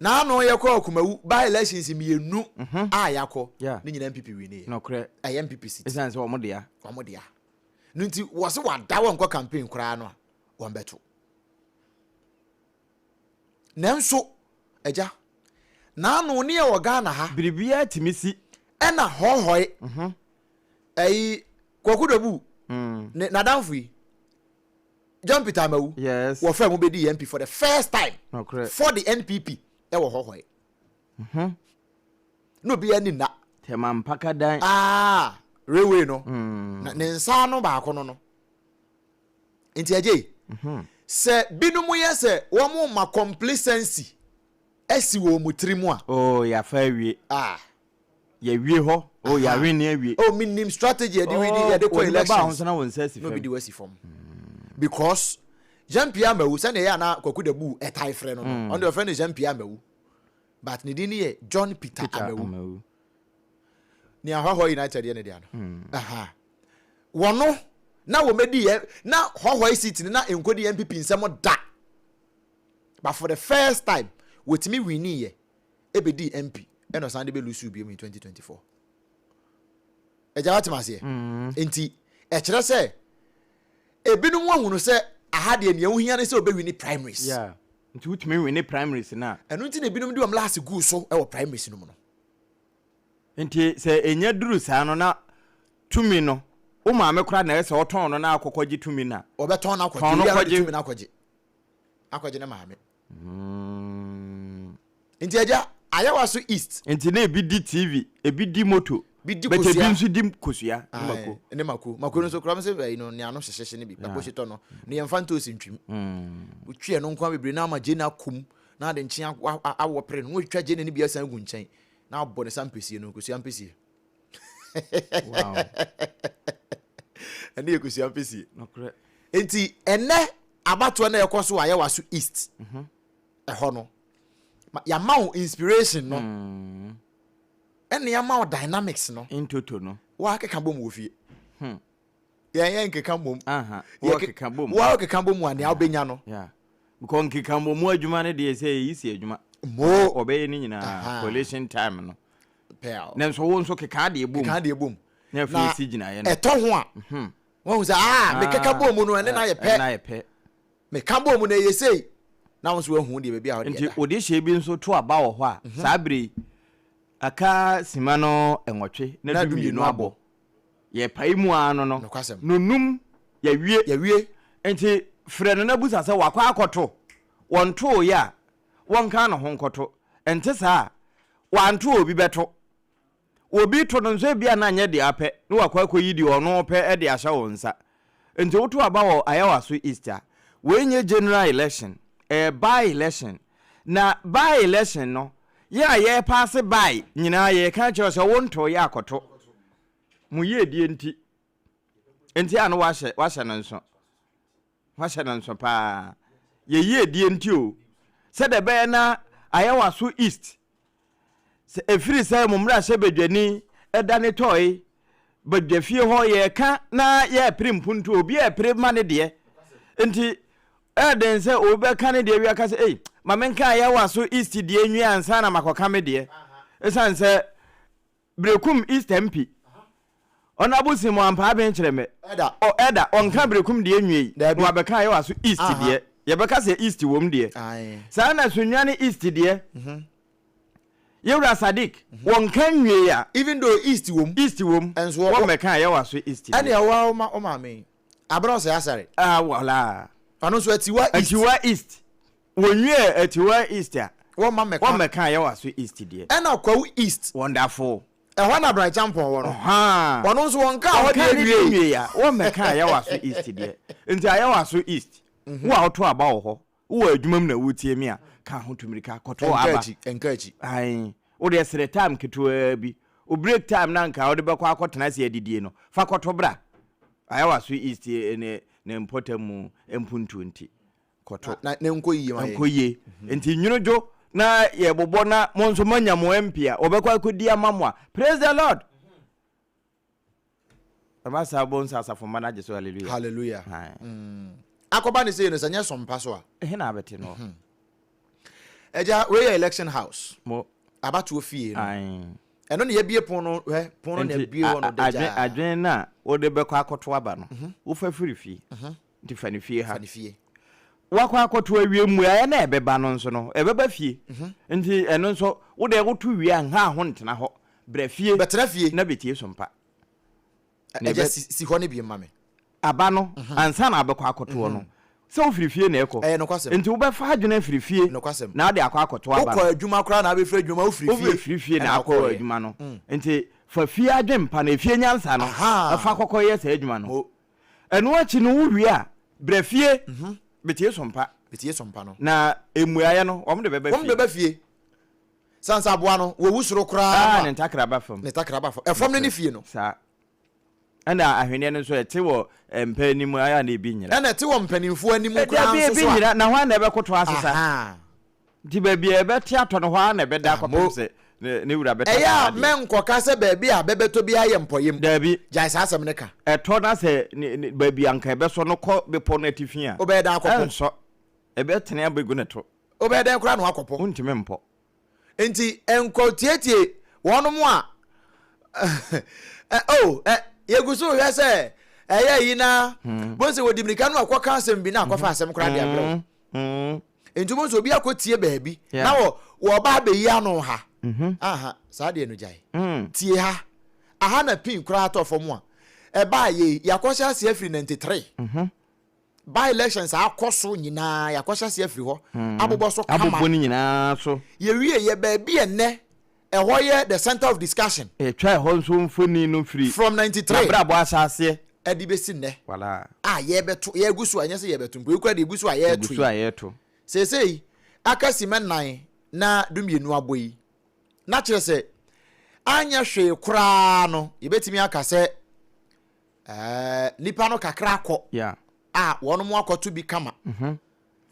N'ano yɛkɔ Kumawu by elections mmienu a yɛakɔ ne nyinaa NPP winiiɛ. Nokorɛ. Ɛyɛ NPP seat. Ɛsiane sɛ wɔn dea. Wɔn dea. No nti wɔse wada wɔn kɔ campaign koraa no a wɔn bɛto. Nanso agya n'ano ne yɛ wɔ Ghana ha. Biribiara tumi si. Ɛna hɔhɔe. Ɛyi Kwaku Dobu ne n'adamfo yi. John Peter Amawu. Yes. Wɔfrɛ mo bɛdi MP for the first time. Nokorɛ. For the NPP ɛwɔ hɔhɔe. Na obi ani nna. Tɛma mpaka dan. Ah, railway no. Na ne nsa ano baako no no. Nti agye yi. Sɛ binom yɛ sɛ wɔn ma complacency asi wɔn mu tiri mu a. Oh, yɛafa awie. Ah. Yɛwie hɔ. Oh, yɛawe ne awie. Oh, menim strategy yɛde wini yɛde kɔ elections. Wɔn bɛba ahosuo na wɔn nsa asi fam. Na obi de wasi fam. Because Jean Pierre Amawu sɛnea ɛyɛ ana Kwaku Dabu ɛtae frɛ no no. Ɔno deɛ ɔfrɛ no Jean Pierre Amawu. But ne din yɛ John Peter, Peter Amawu. Amawu. Nea Hɔhɔ United yɛ ne dea no. Aha. Wɔno na wɔmɛdi yɛ na Hɔhɔ seat no na nkɔdi NPP nsɛm da. But for the first time wɔtumi wini yɛ ɛbɛdii MP ɛna ɔsan de bɛ lose biom in 2024. Ɛgya watem aseɛ? Nti ɛkyerɛ sɛ ebinom ahunu sɛ aha deɛ nea wohia ne sɛ wobɛwini primaries. Yeah. Nti wotumi wini primaries no a. Ɛno nti na ebinom de wɔn last guu so wɔ primaries no mu no. Nti sɛ ɛnya duru saa no na tumi no, wo maame koraa na ɛsɛ sɛ ɔtɔn no na akɔkɔgye tumi no a. Ɔbɛtɔn no akɔgye, obiara de tumi no akɔgye. Akɔgye ne maame. Nti agya, Ayawaso East. Nti na ebi di TV, ebi di moto, Bi di but ebi kosua. nso di kosua ne mako. Ae, ne mako. Mako no nso koraa sɛ ɛyi no, nea ano hyehyehye no bi. Mako hyetɔ no, no yɛmfa ntoosi ntwim. Wotwi ɛno nko ara bebree na ama gyeene akɔ mu, na ade nkyen awɔ pere no, na watwitwa gyeene no bi asan agu nkyɛn, na abɔ ne sa mpesie no, kosua mpesie. Wow. Ɛne yɛ kosua mpesie. Nokorɛ. Nti ɛnɛ abatoɔ na ɛkɔ so wɔ Ayawaso East ɛhɔ no, yɛama wo inspiration no, ɛna yɛama wo dynamics no. Ntoto no. Woakeka bom wɔ fie. Yɛn yɛ nkeka bom. Wɔkeka bom. Wɔkeka bom a nea wobɛnya no. Yeah. Because nkeka bom adwuma no deɛ sɛ ɛyi si adwuma. Mo. Wɔbɛyɛ ne nyinaa collation time no. Pɛl. Nanso wo nso keka adeɛ bom. Keka adeɛ bom. Na afei si gyinaeɛ no. Ɛtɔ ho a. Wɔn sɛ aa mekeka bom no ɛne na yɛ pɛ. Ɛna yɛ pɛ. Meka bom no ɛyɛ sei. Na wɔn nso wɔahu deɛ baabi a wɔde Nti wode hyɛ bi nso to aba wɔ hɔ a saa bere yi aka sima no nwɔtwe na 12 abɔ. Yɛpae mu ara no no, Nokwasɛm. nonum yɛawie. Yɛawie. Nti frɛ no na busa sɛ wakɔ akɔto. Wɔntooeɛ a, wɔnka ne ho nkɔto. Ɛnte saa a, wanto a obi bɛto. Obi to no nso ebia na anyɛ deɛ apɛ na wakɔ akɔyi deɛ ɔno pɛ de ahyɛ wo nsa. Nti woto aba wɔ Ayawaso East a, wei nyɛ general election, ɛyɛ by election. Na by election no, yɛn a yɛrepaase by nyinaa yɛreka akyerɛ wo sɛ wontooeɛ a kɔto. Mo yiedie nti. Nti a na wahyɛ, wahyɛ no nso. Wahyɛ no nso paa. Yɛ yiedie nti o. Sɛdeɛ ɛbɛyɛ na Ayawaso East, sɛ ɛfiri sɛ mo mmarahyɛbadwani dane tɔe badwafie hɔ yɛreka na yɛrepere mpuntuo, obi repere ma ne deɛ. Nti ɛyɛ den sɛ obi bɛka ne deɛ wie aka sɛ, ei, ma menka Ayawaso East deɛ nwie ansa na makɔka me deɛ. Ɛsiane sɛ Berekum East MP, Honourable Simon Ampaa Benkyerɛmɛ, ɔ ɛda, ɔnka Berekum deɛ nwiei, na wabɛka Ayawaso East deɛ, yɛbɛka sɛ East wom deɛ. Saa na Sunyani East deɛ, Yɛwura Sadiq, wɔnka nwie a. Even though East wom. East wom. Nso wɔ. Wɔmmɛka Ayawaso East deɛ. Ɛne ɛwɔ wo wo maame yi. Abena Osei Asare. Ah, wala. Ɔno nso Atiwa East. Atiwa East. Wɔnwie Atiwa East a. Wɔmma mmɛka. Wɔmmɛka Ayawaso East deɛ. Ɛna Kwawu East. Wonderful. Ɛhɔ na Bright Ampong wɔ no. Ɔhaa. Ɔno nso wɔnkaa hɔ deɛ Wɔnkaa ne deɛ nwiei. nwiei a, wɔmmɛka Ayawaso East deɛ. Nti Ayawaso East, wo a woto aba wɔ hɔ, wowɔ adwuma mu na woretie me a, ka ho tu mmirika kɔto Ɛnka aba. akyi, ɛnka akyi. Ae. Wo deɛ srɛ time ketewaa bi. Wo break time no a anka wode bɛkɔ akɔtena ase adidie no, fa kɔto bra. Ayawaso East ne ne mpɔtam mu mpuntuo nti. Kɔto. Na na ɛnkɔ yie ma yɛn. Ɛnkɔ yie. Nti nwunu dwo na yɛbobɔ na mo nso moanya mo MP a wɔbɛkɔ akɔdi ama mo a. Praise the Lord! Ɛba saa wobɛhu sɛ asafo mma no agye so hallelujah. Hallelujah. Ae. Akɔba ne sei no sɛ nyɛ sɔmpa so a. Ɛhe na abɛte no? Agya, wei yɛ election house. Mo. Abatoɔ fie no. Ae. Ɛno na yɛabie pon no, hwɛ, pon no na Nti yɛabie hɔ no dagyaa. adwene no a wode bɛkɔ akɔto aba no, wofa firi fie. Nti fa no fie ha. Fa no fie. Woakɔ akɔto awie mmuaeɛ no a ɛbɛba no nso no, ɛbɛba fie. Nti ɛno nso, wo deɛ woto wie a, nha ho ntena hɔ. Bra fie. Bɛtena fie. Na bɛtie so mpa. Na Agya, ɛbɛ. si hɔ no bio ma me. Aba no, ansa na wobɛkɔ akɔtoɔ no, sɛ wofiri fie na ɛkɔ. Ɛyɛ nokwasɛm. Nti wobɛfa adwene afiri fie Nokwasɛm. na wode akɔ akɔto aba no. Wokɔ adwuma koraa na wabɛfiri adwuma, wofiri fie Wobɛfiri fie na na akɔ wokɔeɛ. adwuma no. Nti fa fie adwempa no, efie nyansa no, fa kɔkɔyɛ saa adwuma no. Mo. Ɛno akyi no wowie a, bra fie bɛtie sompa. Bɛtie sompa no. Na mmuaeɛ no, wɔn de bɛba fie. Wɔn de bɛba fie. Sane sɛ aboa no, wɔwu soro koraa Ah, no a. ne ntakra ba fam. Ne takra ba fam. Ɛfam no ne fie no. Saa. Ɛna ahweneɛ no nso, ɛte wɔ mpa anim a na ebi nyera. Ɛna ɛte wɔ mpanimfoɔ anim koraa Dabi, nso ebi so a. nyera, na hwan na ɛbɛkoto asesa? Ahaa. Nti baabi a ɛbɛte atɔ no, hɔ ara na ɛbɛda akɔpem sɛ ne wura bɛtɔ Ɛyɛ saa a adeɛ. mɛnkɔka sɛ baabi a bɛbɛtɔ biara yɛ mpɔyem. Dabi. Gyae saa asɛm no ka. Ɛtɔ na sɛ ne, ne, baabi a anka ɛbɛsɔ no kɔ bepɔ no atifi a, Wobɛyɛ dɛn akɔpɔ? ɛrensɔ. Ɛbɛtene abɛgu ne to. Wobɛyɛ dɛn koraa na woakɔpɔ? Wontumi mpɔ. Nti nkɔtietie wɔnom a oh, yɛgu so hwɛ sɛ ɛyɛ yi na bohu sɛ wɔdi mirika no akɔka asɛm bi na akɔfa asɛm koraa de abrɛ wo. Nti bohu sɛ obi akɔtie baabi na wɔ wɔba abɛyi ano ha. Aha, saa deɛ no gyae. Tie ha. Aha na pin koraa tɔ fam a ɛbaa yei yɛakɔhyɛ aseɛ afiri 93. By elections a akɔ so nyinaa yɛakɔhyɛ aseɛ afiri hɔ abobɔ so kama. Abobɔ ne nyinaa so. Yɛwie yɛ baabi ɛnnɛ ɛhɔ yɛ the center of discussion. Yɛtwa ɛhɔ nso mfoni no firi. From 93. N'abrabɔ ahyɛaseɛ. Ɛde bɛsi nnɛ. Wala. A yɛrebɛto yɛgu so a ɛnyɛ sɛ yɛrebɛto mpo yɛkura deɛ yɛgu so a yɛreto yi. Yɛgu so a yɛreto. Seesei aka simma nnan na dumienu abɔ yi na kyerɛ sɛ anyɛ hwee koraa no yɛbɛtumi aka sɛ Ɛɛ nipa no kakra akɔ a wɔn mo akɔto bi kama. Mhm.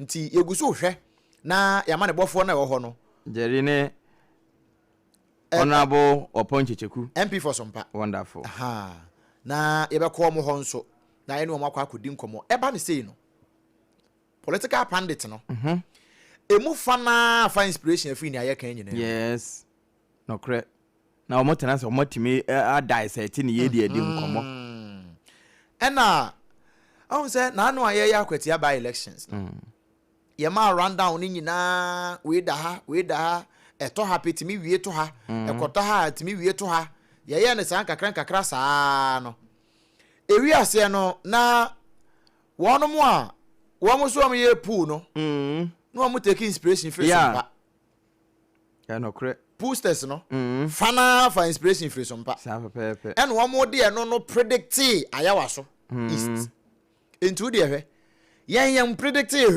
Nti yɛgu so hwɛ na yɛama ne bɔfoɔ no a ɛwɔ hɔ no. Jerry ne Honourable Ɔpɔn Kyekyeku. MP for Sompa. Wonderful. Aha. Na yɛbɛkɔ wɔn hɔ nso na yɛne wɔn akɔ akɔdi nkɔmmɔ. Ɛba ne sei no, political pundit no, mhm. emu fa naa fa inspiration afiri nea yɛka nyinaa. Yes. Nokorɛ. Na wɔn tena sɛ wɔn atumi adaesɛte ne yie de adi nkɔmmɔ. Ɛna ɔhu sɛ n'ano a yɛyɛ akwatia by elections no, yɛmaa rundown no nyinaa, wei da ha, wei da ha, ɛtɔ ha pɛ tumi wie to ha, ɛkɔtɔ ha a tumi wie to ha. Yɛyɛɛ no saa nkakra nkakra saa no, ewi aseɛ no na wɔnom a wɔn nso wɔn yɛ pool no, na wɔn take inspiration firi so mpa. Ɛnokorɛ. Posters no fa no ara fa inspiration firi so mpa. Saa pɛpɛɛpɛ. Ɛna wɔn de ɛno no predictee Ayawaso East. Nti wo deɛ hwɛ, yɛn yɛn predictee hwee.